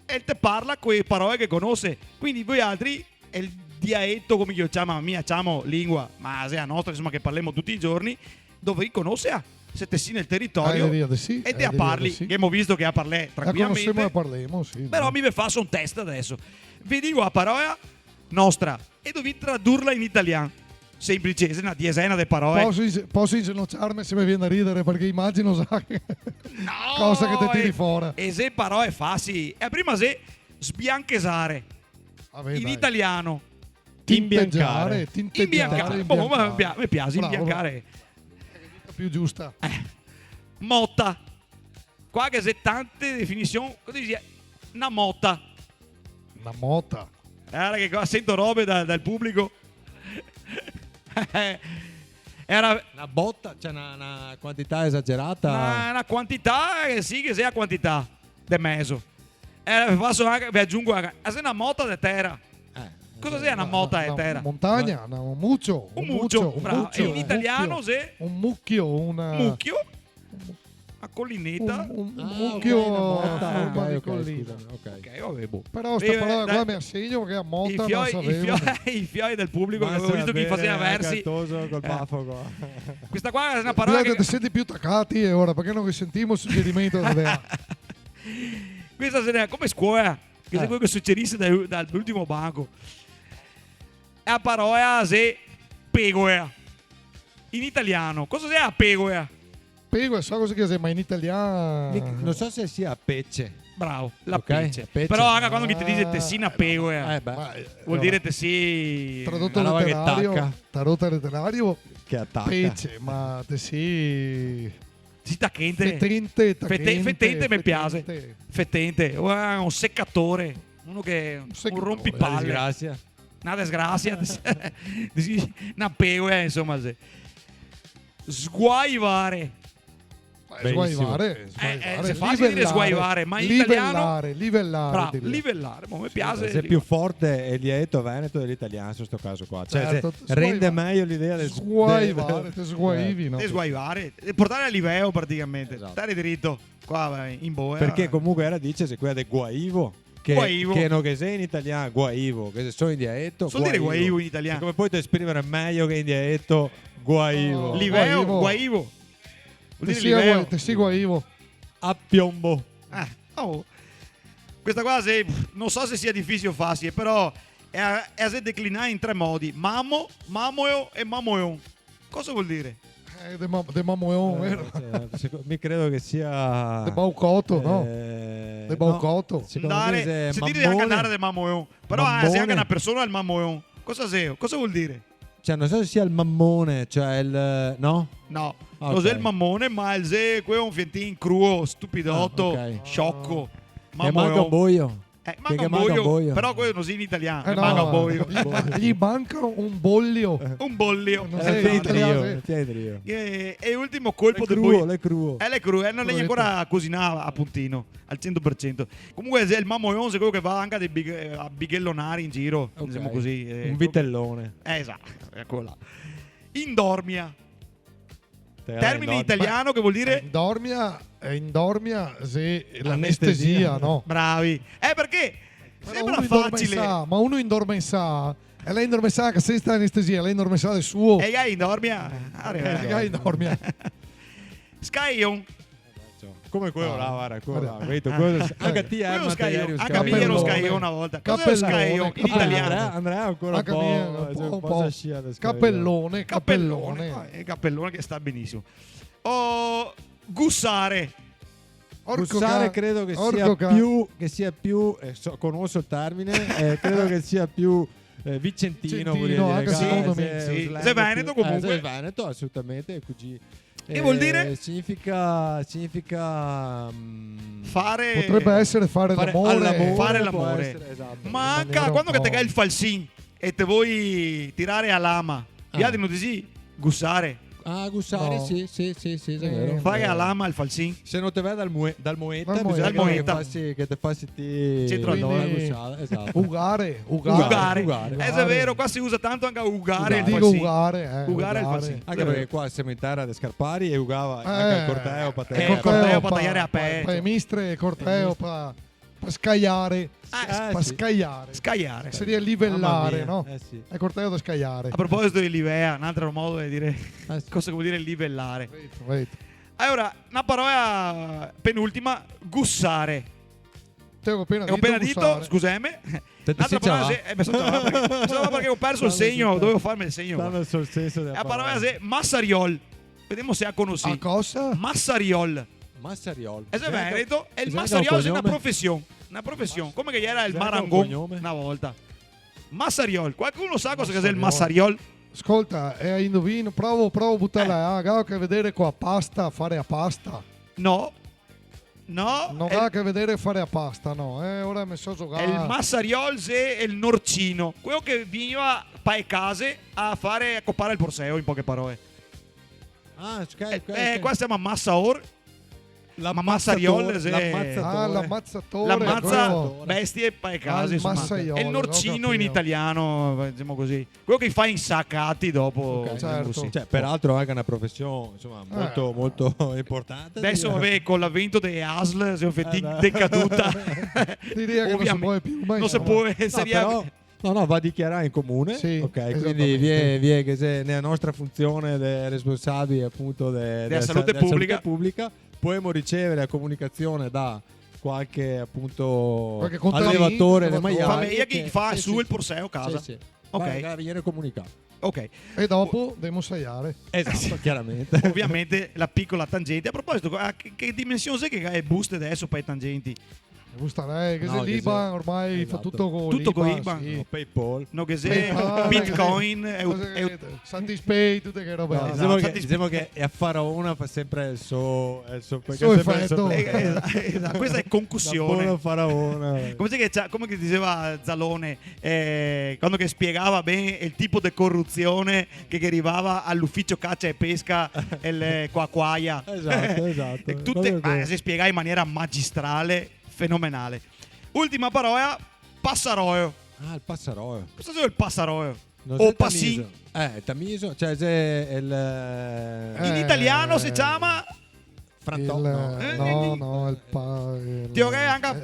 el te parla co e paroe che conose. Quindi voialtri, el diaeto, come che lo ciama, mi a ciamo lingua, ma xe a nostra, insoma, che parlemo tuti i giorni, dovì conosea, se te si nel teritorio, eh, de sì, e te, eh, a parli, de sì. Che emo visto che a parlè tranquilamente. La conosemo e parlemo, sì, però no? Mi ve faso un test deso. Ve digo a paroa nostra e dovì tradurla in italian. Senplice, xe na diesena de paroe. Poso inge-, poso ingenociarme se me vien da ridere, parché imagino za che... No, cosa che te tiri fora. E xe paroe fasili. E a prima xe sbianchesare. Ah, beh, in dai. Italiano. Tinteggiare, tinteggiare, imbiancare. Imbiancare. Boh, ma me pia-, me piaxe, bravo, imbiancare. Xe pì giusta. Eh. Mota. Qua ghe xe tante definision. Cosa dixi? Na mota. Na mota. Varda che qua sento robe da, dal publico. Iera na bota, cioè na, na quantità esagerata. Na, na quantità, eh, sì, che sia quantità de mezo. Eh, faso anca, ve agiungo anca, ah, xe na mota de tera. Eh, cosa xe na mota de tera? Na montagna, na, un mucio, un mucio, un mucio, bravo. Mucio, e in italiano xe? Un mucchio, un... Mucchio? Na colineta? Un, un, un mucchio, ah, ok, na mota, ok, ok, scusami, ok. Ok, va ben, boh. Però sta paroa qua me la segno, parché a mota no la savevo. I fioi, i fioi, i fioi del publico, che gavevo visto che i faseva versi. Col bafo qua. Questa qua xe na paroa che... Te senti pì tacà ti, e ora, parché no che sentimo el sugerimento da te? Questa xe come scuola, che xe quelo che sugerise da, da l'ultimo banco. E a paroa xe pegoea. In italiano, cosa xe a pegoea? Pegoea, so cosa che xe, ma in italian... Mi, no so se sia pece. Bravo, la pece. Ok, pece. Però anca quando che te dixe te si na pegoea, eh, beh, vol dire te si... Traduto leterario, traduto leterario, che ataca. Pece, ma te si... Te si tachente. Fetente, fete-, tachente, fetente me piaxe. Fetente. Fetente. O un secatore. Uno che... Un secatore. Un rompipale. Na desgrasia. Na desgrasia, te si, te si na pegoea, insoma, xe. Sguaivare. Beh, sguaivare, eh, eh, sguaivare. Xe fasile dire sguaivare, ma in italiano... Livellare, livellare, bravo, dirìa. Livellare, mo me piaxe. Sì, xe pì forte el dialeto veneto de l'italian, in sto caso qua. Cioè, certo, se rende mejo l'idea del... Sguaivare, te sguaivi, no? Te sguaivare, eh, portare a liveo praticamente. Esato. Stare dirito, qua, va, in boea. Parché comunque ela dixe, xe quela de guaivo. Che, guaivo. Che no che xe in italian, guaivo, che xe solo in dialeto, guaivo. So dire guaivo in italian? Come pol te esprimere mejo che in dialeto guaivo? Oh, liveo, guaivo. Guaivo. Vol dire liveo. Te si guaivo. A piombo. Eh, oh. Questa qua xe, no so se sia difisile o fasile, però xe, xe declinà in tre modi. Mamo, mamoeo e mamoeon. Cosa vol dire? Eh, de ma-, de mamoeon, eh, vero? Cioè, seco-, mi credo che sia... De baucoto, no? Eh, de baucoto. No, secondo me xe... Se dise anca mammone. Andare de mamoeon. Però, eh, se anca na persona el mamoeon. Cosa xe? Cosa vol dire? Cioè, no so se sia el mamone, cioè el... no? No, no xe el mamone, ma el xe quel un fiantin cruo, stupidoto, ah, ok, scioco. Che manca un boio. Eh, che manca un boio, però quelo no xe in italian, eh, no, manca un boio. Ghe manca un bolio. Un bolio. No xe in italian, sì. Eh, e l'ultimo colpo de boio. L'è cruo, l'è cruo. Eh, l'è cruo, eh, no l'è ancora cusinà a puntino, al cento per cento. Comunque, xe el mamoeon, xe quelo che va anca de big-, eh, a bighellonare in giro, disemo cusì, eh, un vitellone. Eh, esato, eco là. Indormia. Termine italiano che vol dire? Indormia, eh, indormia, sì, l'anestesia, no? Bravi. Eh, parché sembra facile. Ma uno indormensà, ma uno indormensà, e l'è indormensà che sensa anestesia, l'è indormensà de suo. E gai indormia. Eh, gai indormia. Scaeon. Come quelo là, varda, quelo là, capito? Quelo, anca ti, Herman, te ieri un scaeon. Anca mi iero un scaeon na volta. Cosa xe un scaeon in italian? Andrea, Andrea ancora un po', cioè, un po' se scia del scaeon. Capelone, capelone. Capelone, eh, capelone che sta benisimo. O gusare. Gusare credo che sia più, che sia più, eh, so, conoso el termine, eh, credo che sia più, eh, vicentino, voria dire, anca secondo me. Sì, xe veneto comunque. Eh, xe veneto, asolutamente, e cusì. Che vol dire? Eh, significa, significa, mm, fare... Potrebbe essere fare l'amore. Fare l'amore. Fare l'amore. Può essere, esatto, in maniera un po'... Ma anca quando che te gai el falsin e te vol tirare a lama, vialtri no disì gusare, Ah, gusare, no. Sì, sì, sì, sì, xe vero. Fare a lama al falsin. Se no te ve dal mue-, dal moeta, dal moeta, bisogna che te fasi, che te fasi ti... Centro al dolo. Quindi, gusare, esato. Ugare, ugare. Ugare. Ugare. Eh, xe vero, qua se usa tanto anca ugare al falsin. Digo ugare, eh, ugare al falsin. Anca parché qua semo in tera de scarpari e ugava anca el corteo pa taiare. Eh, el corteo pa taiare a pe-, pa e mistre, el corteo pa pa scaiare. Ah, sì. Pa scaiare. Scaiare. Saria livellare, no? Mama mia, eh, sì. El corteo da scaiare. A proposito de livea, un altro modo de dire, eh, sì, cosa che vol dire livellare. Veto, veto. Alora, na parola penultima, gusare. Te go apena dito, gusare. Go apena dito, scuseme. Te, te... N'altra parola, sì, eh, me so ciamà parché, me so ciamà parché go perso el segno, dovevo farme el segno qua. Stando sul senso dela parola. La parola xe masariol. Vedemo se la conosì. A cosa? Masariol. Masariol. E xe veneto, e el masariol xe na profesion. Na profesion. Come che gera el marangon na volta. Masariol. Qualcuno sa cosa che xe el masariol? Scolta, eh, indovino, provo, provo a butarla, eh, ga a che vedere co a pasta, fare a pasta? No. No, no ga a che vedere fare a pasta, no, eh, ora me so zogà. El masariol xe el norcino, queo che vegniva pa e case a fare, a copare el porseo, in poche parole. Ah, ok, ok, eh, ok. Qua se ciama masaor. Ma masariol xe... L'amazatore. Ah, l'amazatore, queo. L'amaza bestie pa e case, insoma. Ah, el masaiol, go capìo. El norcino in italian, disemo cusì. Queo che i fa insacati dopo. Ok, certo. Cusì. Cioè, peraltro anca na profesion, insoma, molto, molto inportante, dirìa. Deso, vabè, co l'avento dee ASL, xe un fiatin decaduta. Dirìa che no se pol pì, ma insoma. No se pol, saria... No, però No, no, va dichiarà in comune. Sì, ok, quindi esatamente. Vie, vie che xe nela nostra funsion de responsabili, apunto, de, de la sa-, dela salute publica, podemo ricevere la comunicasion da qualche, apunto, qualche contadin, allevatore de maiali. Fameja che fa su el porseo casa. Sì, sì. Ok. Va, va, vien comunicà. Ok. E dopo demo saiare. Esato, chiaramente. Ovviamente la picola tangente. A proposito, a che, che dimension xe che ga e buste deso pa e tangenti? Busta, eh, che xe l'Iban, ormai fa tuto co l'Iban, sì. No, che xe, esato. Tuto co l'Iban. O PayPal. No, che xe Bitcoin, Satispay, tute che robe là. No, disemo che, disemo che a faraona fa sempre el so, el so, el so efeto. Eh, eh, eh, questa xe concusion. La pora faraona. Come che, come che diseva Zalone, eh, quando che spiegava ben el tipo de corusion che, che rivava a l'uficio cacia e pesca, el, co a quaia. Esato, esato. E tute, proprio, ma queo. Se spiega in maniera magistrale. Fenomenale. Ultima parola, pasarolo. Ah, el pasarolo. Cosa xe el pasarolo? No xe el pasin? Tamiso. Eh, el tamiso, cioè, xe el, eh... In italian se ciama... Franto-, el, no. Eh, no, eh, no, el pa-, el... Ti lo ghe anca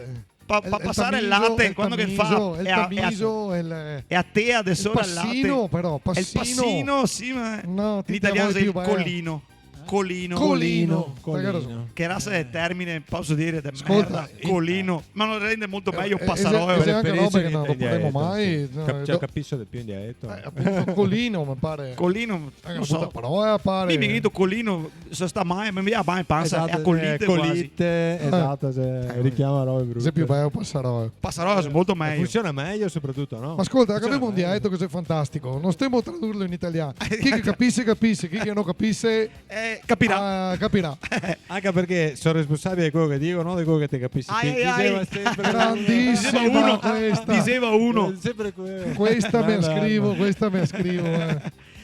pa, pa pasare el late, quando che fa, el tamiso, el tamiso, el, eh, e a tea de sora el late. El pasino, però, pasino. El pasino, sì, ma in italian xe el colino. Colino. Colino. Colino. Colino. Che rasa de termine, poso dire, de merda? Scolta, colino. Ma no rende molto mejo pasarolo? Eh, eh, eh, xe anca roba che no doparemo mai, no, cioè, do-, capiso de più in dialeto. Eh, apunto, colino, me pare. Colino, no so. Xe na bruta parola, pare. Mi, mi grito colino, se sta mal, me vien mal in pansa, esato, e a colite, eh, quasi. Colite, esato, se richiama robe brute. Xe più bel pasarolo. Pasarolo xe molto mejo. E funsiona mejo, sopratuto, no? Ma scolta, funsiona mejo. Gavemo un dialeto che xe fantastico, no stemo tradurlo in italian. Chi che capise, capise, chi che no capise, eh, capirà. Ah, capirà. Anca parché so responsabile de queo che digo, no de queo che te capisi ti. Ai, ai, ai. Diseva sempre... Grandisima questa. Diseva uno. Diseva uno. Eh, sempre queo. Questa me la scrivo, questa me la scrivo, eh.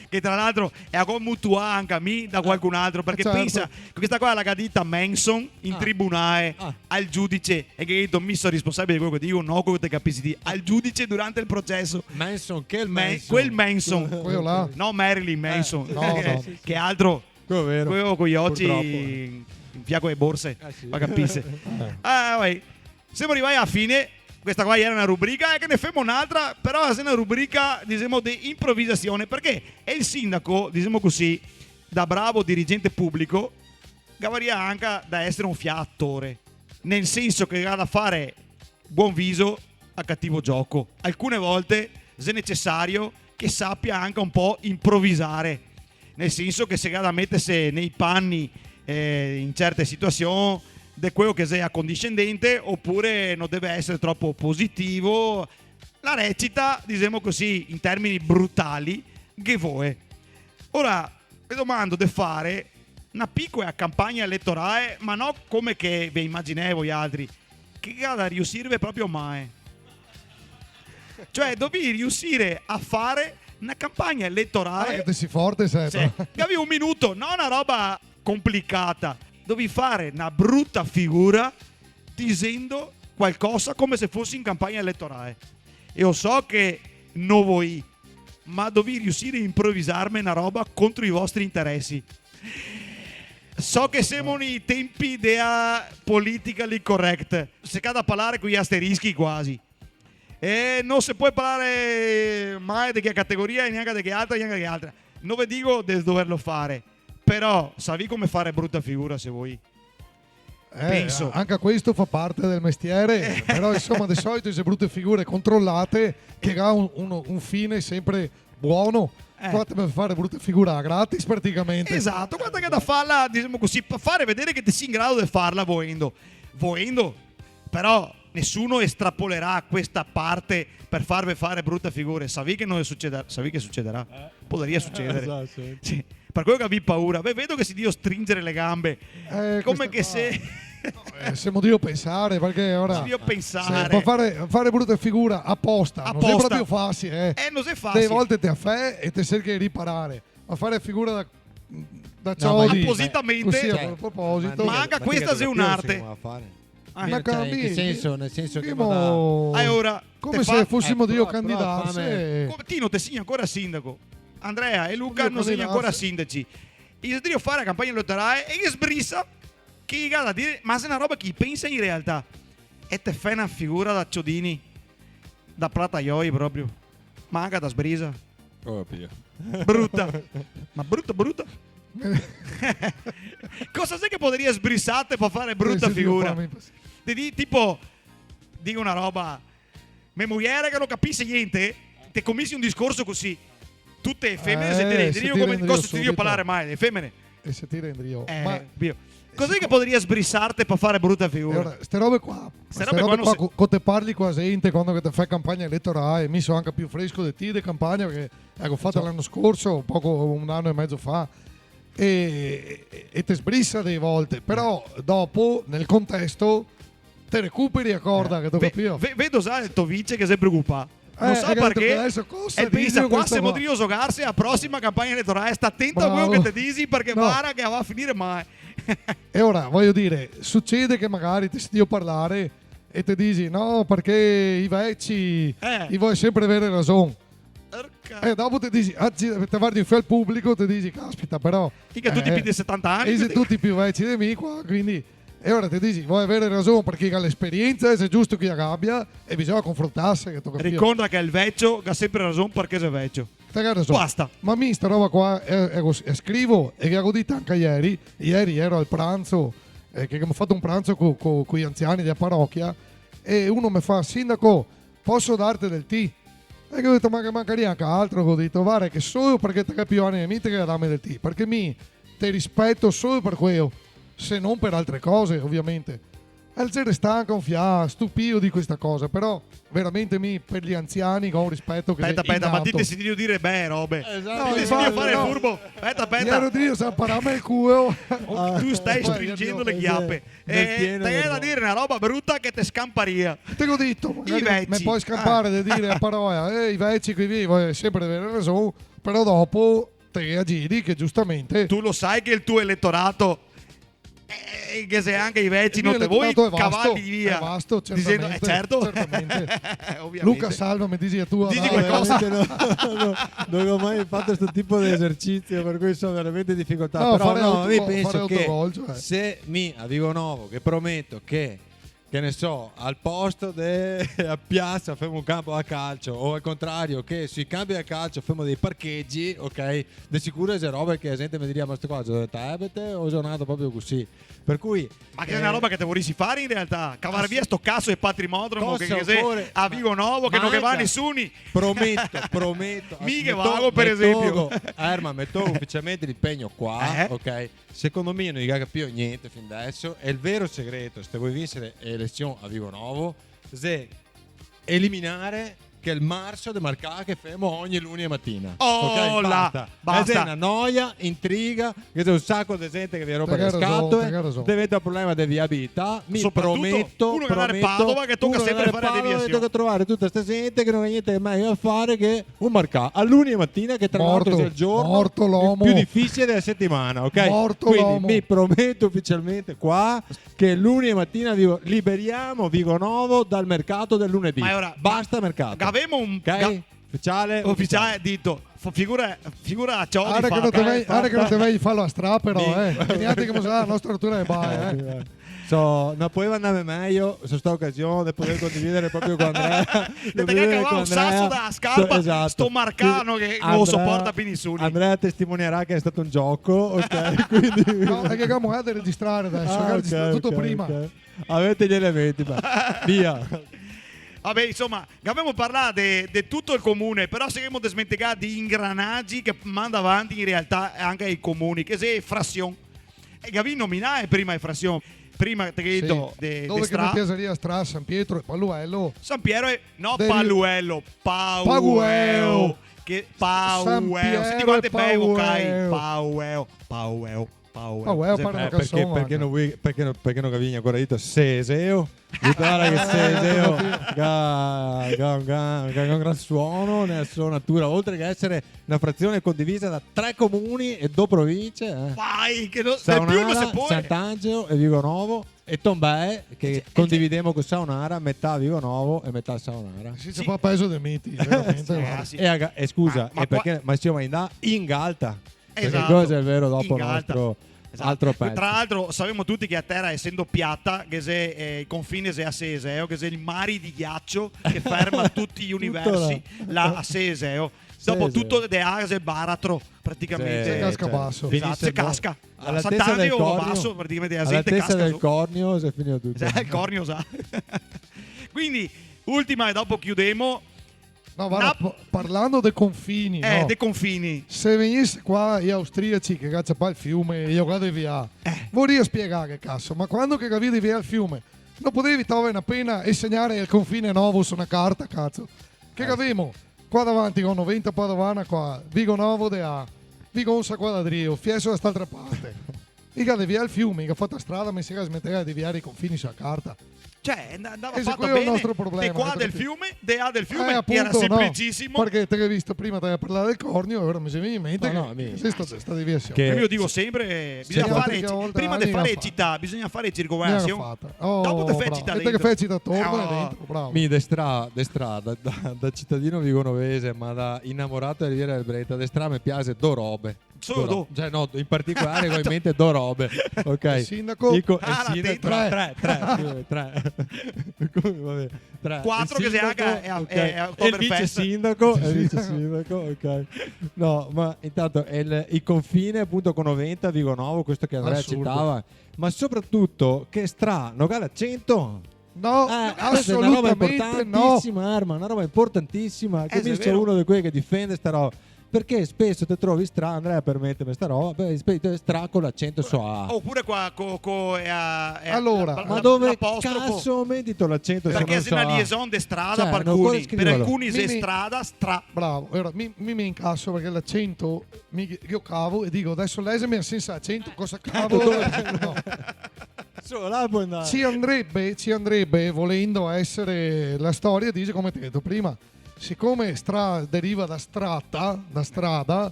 Che tra l'altro la go mutuà anca mi da qualcun altro, parché pensa, certo, che questa qua la ga dita Manson in tribunale al giudice, e che ga dito: "Mi so responsabile de queo che digo, no queo che te capisi ti", al giudice durante el proceso. Manson, quel Manson. Quel Manson. Queo là? No, Marilyn Manson. Eh, no, no. Che altro? Queo vero. Queo coi oci in fià co e borse, pa capise. Eh, sì. Ah, vai. Semo rivai a fine. Questa qua iera na rubrica, e ghe ne femo n'altra, però xe na rubrica, disemo, de improvisasion, parché el sindaco, disemo cusì, da bravo dirigente publico, gavaria anca da esare un fià atore, nel senso che ga da fare bon viso a cativo gioco. Alcune volte xe necesario che sapia anca un po' improvisare, nel senso che se ga da meterse nei panni, eh, in certe situasion, de queo che xe acondiscendente, opure no deve esare tropo positivo. La recita, disemo cusì, in termini brutali, ghe voe. Ora, ve domando de fare na picola campagna eletorale, ma no come che ve imaginè voialtri, che ga da riusirve proprio mae. Cioè, dovì riusire a fare Na campagna eletorale. Ah, che te si forte, seto. Sì. Gavì un minuto, no na roba complicata. Dovì fare na bruta figura disendo qualcosa come se fosi in campagna eletorale. E lo so che no voi, ma dovì riusire a improvisarme na roba contro i vostri interesi. So che semo nei tempi dea politically correct. Se ga da parlare coi asterischi quasi. E no se pol parlare mal de che categoria, e gnanca de che altra, gnanca de che altra. No ve digo de doverlo fare, però savì come fare bruta figura se voi. Eh, penso. Anca questo fa parte del mestiere, però, insoma, de solito xe brute figure controlate che ga un, un, un fine sempre buono. Eh. Qua te me fè fare bruta figura gratis, praticamente. Esato, varda che da farla, disemo cusì, par fare vedere che te si in grado de farla voendo. Voendo, però nesuno estrapolerà questa parte par farve fare brute figure. Savì che no suceder-, savì che sucederà? Eh. Podaria sucedere. Esato, sì. Sì. Par quelo che gavì paura. Ve vedo che si drio stringere le gambe. Eh, come che qua se... Eh, semo drio pensare, parché ora... Si drio pensare. Sì, par fare, fare bruta figura aposta. Aposta. No xe proprio facile, eh. Eh, no xe facile. Dele volte te la fè e te serchi de riparare. Ma fare figura da, da ciodi, apositamente, cusì, a proposito. Ma anca questa xe un'arte. Ma, cioè, in che senso? Nel senso che... Alora, come se fosimo drio candidarse. Come, Tino, te si ancora sindaco. Andrea e Luca no xe ancora sindaci. I xe drio fare la campagna eletorale e i sbrisa che i ga da dire, ma xe na roba che i pensa in realtà. E te fè na figura da ciodini, da plataioi proprio. Ma anca da sbrisa. Go capìo. Bruta. Ma bruta, bruta. Cosa xe che podaria sbrisarte par fare bruta figura? Te di-, tipo, digo na roba, me muiere che no capise gnente, te cominsi un discorso cusì. Tute le femene se tira indrio, come cosa se tira a parlare mal, le femene? E se tira indrio. Eh, ma via. Cosa xe che podaria sbrisarte par fare bruta figura? E ora, ste robe qua, ste robe qua, co-, co te parli co la zente, quando che te fè campagna eletorale, mi so anca pì fresco de ti de campagna, parché, eco, go fato l'ano scorso, un poco, un ano e mezo fa, e, e, e te sbrisa dele volte, però dopo, nel contesto, te recuperi la corda, che te capìo? Ve-, ve-, vedo za el to vice che se preocupa. No sa parché, e pensa, qua semo drio zogarse la prosima campagna eletorale, sta tento a quelo che te disi, parché vara che la va a finire mal. E ora, vojo dire, sucede che magari te si drio parlare e te disi, "No, parché i veci, i vol sempre avere rason." Orca. E dopo te disi, ah, te vardi in fea al publico, te disi, "Caspita, però, mica tuti pì de setanta ani, i xe tuti pì veci de mi qua, quindi." E ora te disi, "Vol avere rason parché i ga l'esperiensa, xe giusto che i la gabia, e bisogna confrontarse", che te capìo? Ricorda che el vecio ga sempre rason parché xe vecio. Te ga rason. Basta. Ma mi sta roba qua, eh, eh, scrivo, e che go dito anca ieri, ieri ero al pranzo, eh, che gavemo fato un pranzo co, co, coi anziani dea parochia, e uno me fa, "Sindaco, poso darte del ti?" E go dito, "Ma che mancaria anca altro", go dito, "Varda che solo parché te ga pì ani de mi te ga da darme del ti, parché mi te rispeto solo par queo, se no par altre cose, ovviamente." E el xe restà anca un fià stupìo de questa cosa, però veramente mi par i anziani go un rispeto che xe inato. Speta, speta, ma ti te si drio dire bele robe. Esato. Ti te si drio fare el furbo. Speta, speta. Iero drio, sa, pararme el culo. Tu te sta stringendo le gnape. Eh, te ga da dire na roba bruta che te scamparia. Te go dito, magari me pol scampare de dire la parola, eh, i veci, quei lì, vol sempre avere rason, però dopo te la giri che giustamente... Tu lo sa che el to eletorato, eh, che xe anca i veci, no te vol cavarli via. El mio eletorato xe vasto, xe vasto, disendo, eh, certamente, certo. Certamente. Ovviamente. Luca, salva, me disi la tua. Disi qualcosa. No, veramente no, no, no, no go mai fato sto tipo de esercizio, par cui so veramente in dificoltà. No, però fare no, autogol, mi penso che fare autogol, cioè, se mi a Vigonovo, che prometo che che ne so, al posto de a piasa femo un campo da calcio, o al contrario, che sui campi da calcio femo dei parcheggi, ok? De sicuro xe robe che la zente me diria, "Ma sto qua xe tebete o xe nato proprio cusì?" Par cui... Ma che xe na roba che te vorisi fare in realtà? Cavar via sto caso de patrimodromo che, che xe a Vigonovo, che no ghe va nesuni. Prometo, prometo. Mi che vago, par esempio. Me togo, Erma, me togo uficialmente l'impegno qua, ok? Secondo mi no i ga capìo gnente fin deso, e el vero segreto, se te vol vincere le elesion a Vigonovo, xe eliminare che xe el marso de marcà che femo ogni luni matina. Oh, ok? Là, basta. Basta. Xe na noia, intriga, che xe un saco de gente che vien a rompere le scatole, te ga rason, te ga rason, deventa un problema de viabilità. Mi prometo, uno che va a Padova, che toca sempre fare deviasion, toca trovare tuta sta gente che no ga gnente mejo da fare che un marcà a luni matina, che tra l'altro xe el giorno morto l'omo, pi, pi dificile dela setimana, ok? Morto l'omo. Quindi mi prometo ufficialmente qua che luni matina Vigo, liberiamo Vigonovo dal mercato del lunedì. Ma ora, basta mercato. Gavemo un, ok? Ga-, ufficiale, ufficiale, dito. F-, figura, figura a ciò. Ara che no te vei, ara che no te vei farlo a stra, però, eh. Veniate che mostra la nostra altura de bae, eh. So, no podeva andare mejo, so sta ocasion de poder condividere proprio con Andrea. Te ga cavà un saso da scarpa, esato, sto marcano che no lo soporta pi nisuni. Andrea testimonierà che xe stato un gioco, ok? Quindi no, xe che gavemo da registrare deso, ah, ok, tuto prima. Avete gli elementi, va. Via. Vabè, insoma, gavemo parlà de, de tuto el comune, però se gavemo desmentegà de ingranagi che manda avanti in realtà anca i comuni, che xe frasion. E gavì nominà prima e frasion. Prima te ga dito de, de Stra. Dove che me piasaria Stra, San Pietro e Paluelo. San Piero e, no, Paluelo, Paueo. Che Paueo. Senti quante be vocai. Paueo, Paueo. Paueo. Paueo, parla na canson, parché, parché no, parché no, parché no gavì ancora dito Seseo? Dito, varda che Seseo ga, ga, ga, ga un gran suono nela so natura, oltre che esare na frasion condivisa da tre comuni e do provincie, eh. Vai, che no, de più no se pol. Sant'Angelo e Vigonovo. E Tombè, che condividemo co Saonara, metà Vigonovo e metà Saonara. Sì, se fa pezo de miti, veramente, varda. Sì, sì. E aga-, e scusa, ma, ma e parché, ma semo in, in Galta? Esato. Parché questo xe el vero, dopo, in Galta, nostro, esato, altro pezo. Tra l'altro, savemo tuti che la Tera, esendo piata, che xe, eh, el confine xe a Seseo, che xe el mari de giacio che ferma tuti i universi, là a Seseo. Dopo tuto de là xe baratro, praticamente. Sì, se casca baso. Esato, se casca. A l'altesa del Cornio. Baso, praticamente, la gente casca su. A l'altesa del Cornio xe finìo tuto. Esato, el Cornio, sa. Quindi, ultima e dopo chiudemo. No, varda, parlando de confini, eh, no? De confini. Se vegnise qua i austriaci che ga ciapà el fiume e i lo ga devià, eh, voria spiegare, caso, ma quando che gavì devià el fiume, no podevi tovare na pena e segnare el confine novo su na carta, caso? Che gavemo? Qua davanti go noventa Padovana qua, Vigonovo de là, Vigonsa qua da drio, Fiesole da st'altra parte. I ga devià el fiume, i ga fato a strada, ma i se ga smentegà de deviare i confini su la carta. Cioè, and-, andava fato ben. E questo xe el nostro problema, capito? De qua del fiume, de là del fiume, eh, apunto, iera senplicisimo. Parché te ga visto prima, te ga parlà del Cornio, e ora me xe vegnù in mente che, no, no, che xe sta, sta deviasion. Che mi lo digo sempre, bisogna fare, prima de fare cità, bisogna fare circonvalasion. Dopo te fè cità dentro. E te te fè cità atorno e dentro, bravo. Mi de stra-, de strada, da, da citadino vigonovese, ma da inamorato dea Riviera del Brenta, de stra me piase do robe. Solo do? Cioè, no, in particolare go in mente do robe, ok? El sindaco? Dico, el sindaco, tre, tre, tre, tre. Come, vabè, tre. Quatro che xe anca, xe, xe, xe Oktoberfest. E el vice sindaco, e el vice sindaco, ok. No, ma intanto el, el confine, apunto, co noventa, Vigonovo, questo che Andrea citava, ma sopratuto che stra no ga l'acento. No, eh, questa xe na roba importantisima, Arma, na roba importantisima, che mi so uno de quei che difende sta roba. Parché speso te trovi stra, Andrea, permeteme sta roba, beh, spe-, stra co l'acento so a. Opure qua co, co, e a, e a, alora, la, ma dove l'apostrofo? Caso me dito l'acento so a? Parché xe na liaison de strada, cioè, par alcuni, par alcuni xe strada, stra. Bravo, alora, mi, mi, me incaso parché l'acento, mi ghe-, ghe lo cavo e digo, "Deso lèxeme sensa acento, cosa cavo?" No. Solo là pol andare. Ci andrebbe, ci andrebbe, volendo essere, la storia dice, come te ga dito prima, sicome stra deriva da strata, da strada,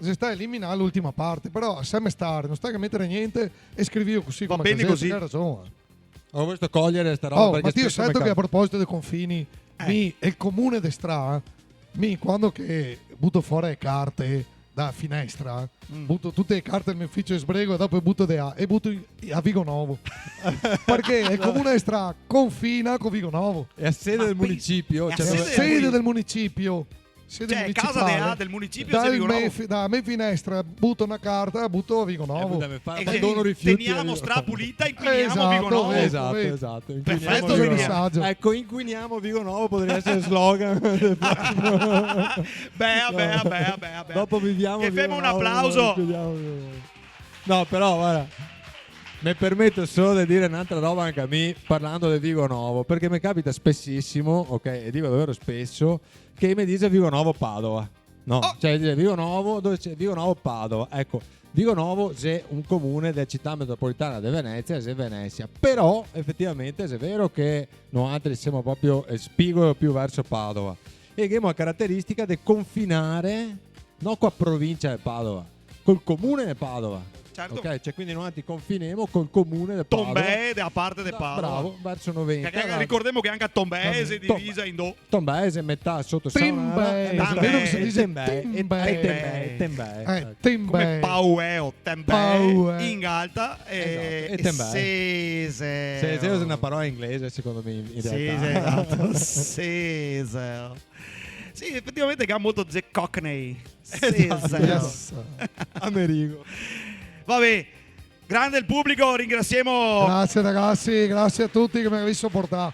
xe sta eliminà l'ultima parte, però laseme stare, no sta che metere gnente e scrivilo cusì, come che xe, te ga rason. Va ben cusì. Go vosto cogliere sta roba, oh, parché Mateo, speso me capita. Sento che a proposito de confini, eh, mi, el comune de stra, mi, quando che buto fora le carte da finestra, mm, buto tute le carte del me uficio e sbrego e dopo le buto de là e buto in, a Vigonovo. Parché el comune de stra confina co Vigonovo. Xe a sede del municipio, cioè, xe a sede del municipio. Sede municipale. Cioè, casa de là del municipio, xe Vigonovo. Da me fi-, da me finestra buto na carta, buto a Vigonovo. Eh, puta, me fa, e abbandono rifiuti, teniamo stra pulita, inquiniamo Vigonovo. Esato, esato. Perfeto, inquiniamo Vigonovo. Eco, inquiniamo Vigonovo podaria esare el slogan. Bea, bea, bea, bea, bea. Dopo viviamo Vigonovo, inquiniamo Vigonovo. Che femo un aplauso. No, però, varda. Me permeto solo de dire n'altra roba anca mi, parlando de Vigonovo, parché me capita spesisimo, ok, e digo davero speso, che me dixe Vigonovo Padova. No, oh, cioè, dixe Vigonovo, dove xe Vigonovo Padova. Eco, Vigonovo xe un comune dela cità metropolitana de Venezia, xe Venesia. Però, efetivamente, xe vero che noaltri semo proprio el spigolo più verso Padova. E ghemo la carateristica de confinare, no co la provincia de Padova, col comune de Padova. Certo. Ok? Cioè, quindi noaltri confinemo col comune de Padova. Tombè, de la parte de Padova. Bravo, verso noventa. Che, che, là, ricordemo che anca Tombè xe divisa in do. Tombè xe metà soto Saonara e metà... Timbè. Xe vero che se dixe Timbè. Timbè. Timbè. Eh, Timbè. Come Paueo, Tembè, Pauè. In Galta, eh, esato, e Tembè. Sese. Sese xe na parola inglese, secondo me, in, in realtà. Sì, sì, esato. Sese. Sì, efetivamente ga molto de cockney. Esato. Sì, sì. Yes. Amerigo. Vabè, grande el publico, ringrasiemo. Grazie ragazzi, grazie a tuti che me gavì soportà.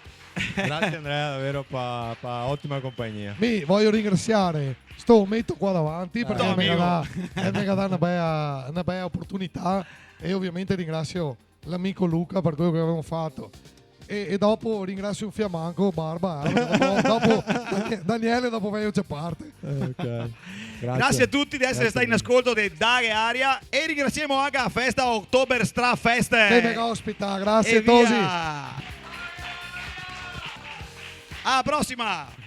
Grazie Andrea, davero pa, pa otima compagnia. Mi vojo ringrasiare sto ometo qua davanti, eh, parché me ga dà, eh, me ga dà na bea, na bea oportunità, e ovviamente ringrasio l'amico Luca par quelo che gavemo fato. E, e dopo ringrasio un fiamanco, Barba, eh, dopo, dopo Danie-, Daniele dopo vejo ce parte. Eh, ok. Grasie. Grasie a tuti de esare stati in ascolto de Dare Aria e ringrasiemo anca la festa Oktober Strafest. Che me ga ospità, grasie, e tosi. Via. A la prosima!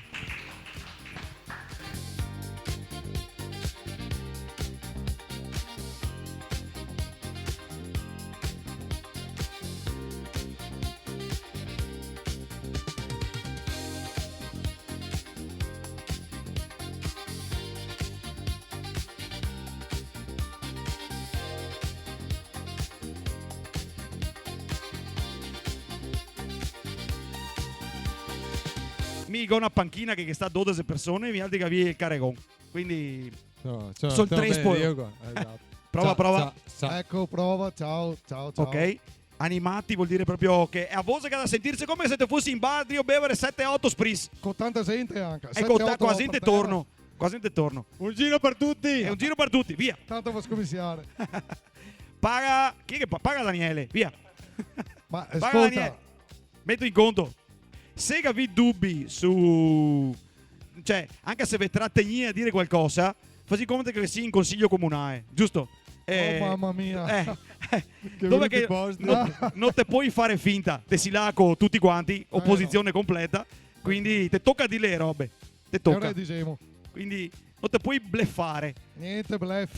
Mi go na panchina che, che sta dodese persone, vialtri che gavì el caregon. Quindi no, ciò, sol ciò, trespo. Beh, io qua, esato. Prova, ciò, prova. Ciò, ciò. Eco, prova, ciao, ciao, ciao. Ok. Animati vol dire proprio che xe la voce che ga da sentirse come se te fosi in bar, drio bevare sete, oto spritz. Co tanta gente anca. Eco, sete, oto qua gente atorno. Qua gente atorno. Un giro par tuti. E un giro par tuti, via. Tanto par scominsiare. Paga, chi xe che pa-, paga Daniele, via. Ma, paga scolta. Daniele. Meto in conto. Se gavì dubi su, cioè, anca se ve trategnì a dire qualcosa, fasì conto che sì in consiglio comunale, giusto? Eh, oh, mama mia. Eh, eh, dove che no, no te pol fare finta, te si là co tuti quanti, eh, no, oposizione completa, quindi te toca dire le robe, te toca. E ora disemo. Quindi no te pol blefare. Gnente blef.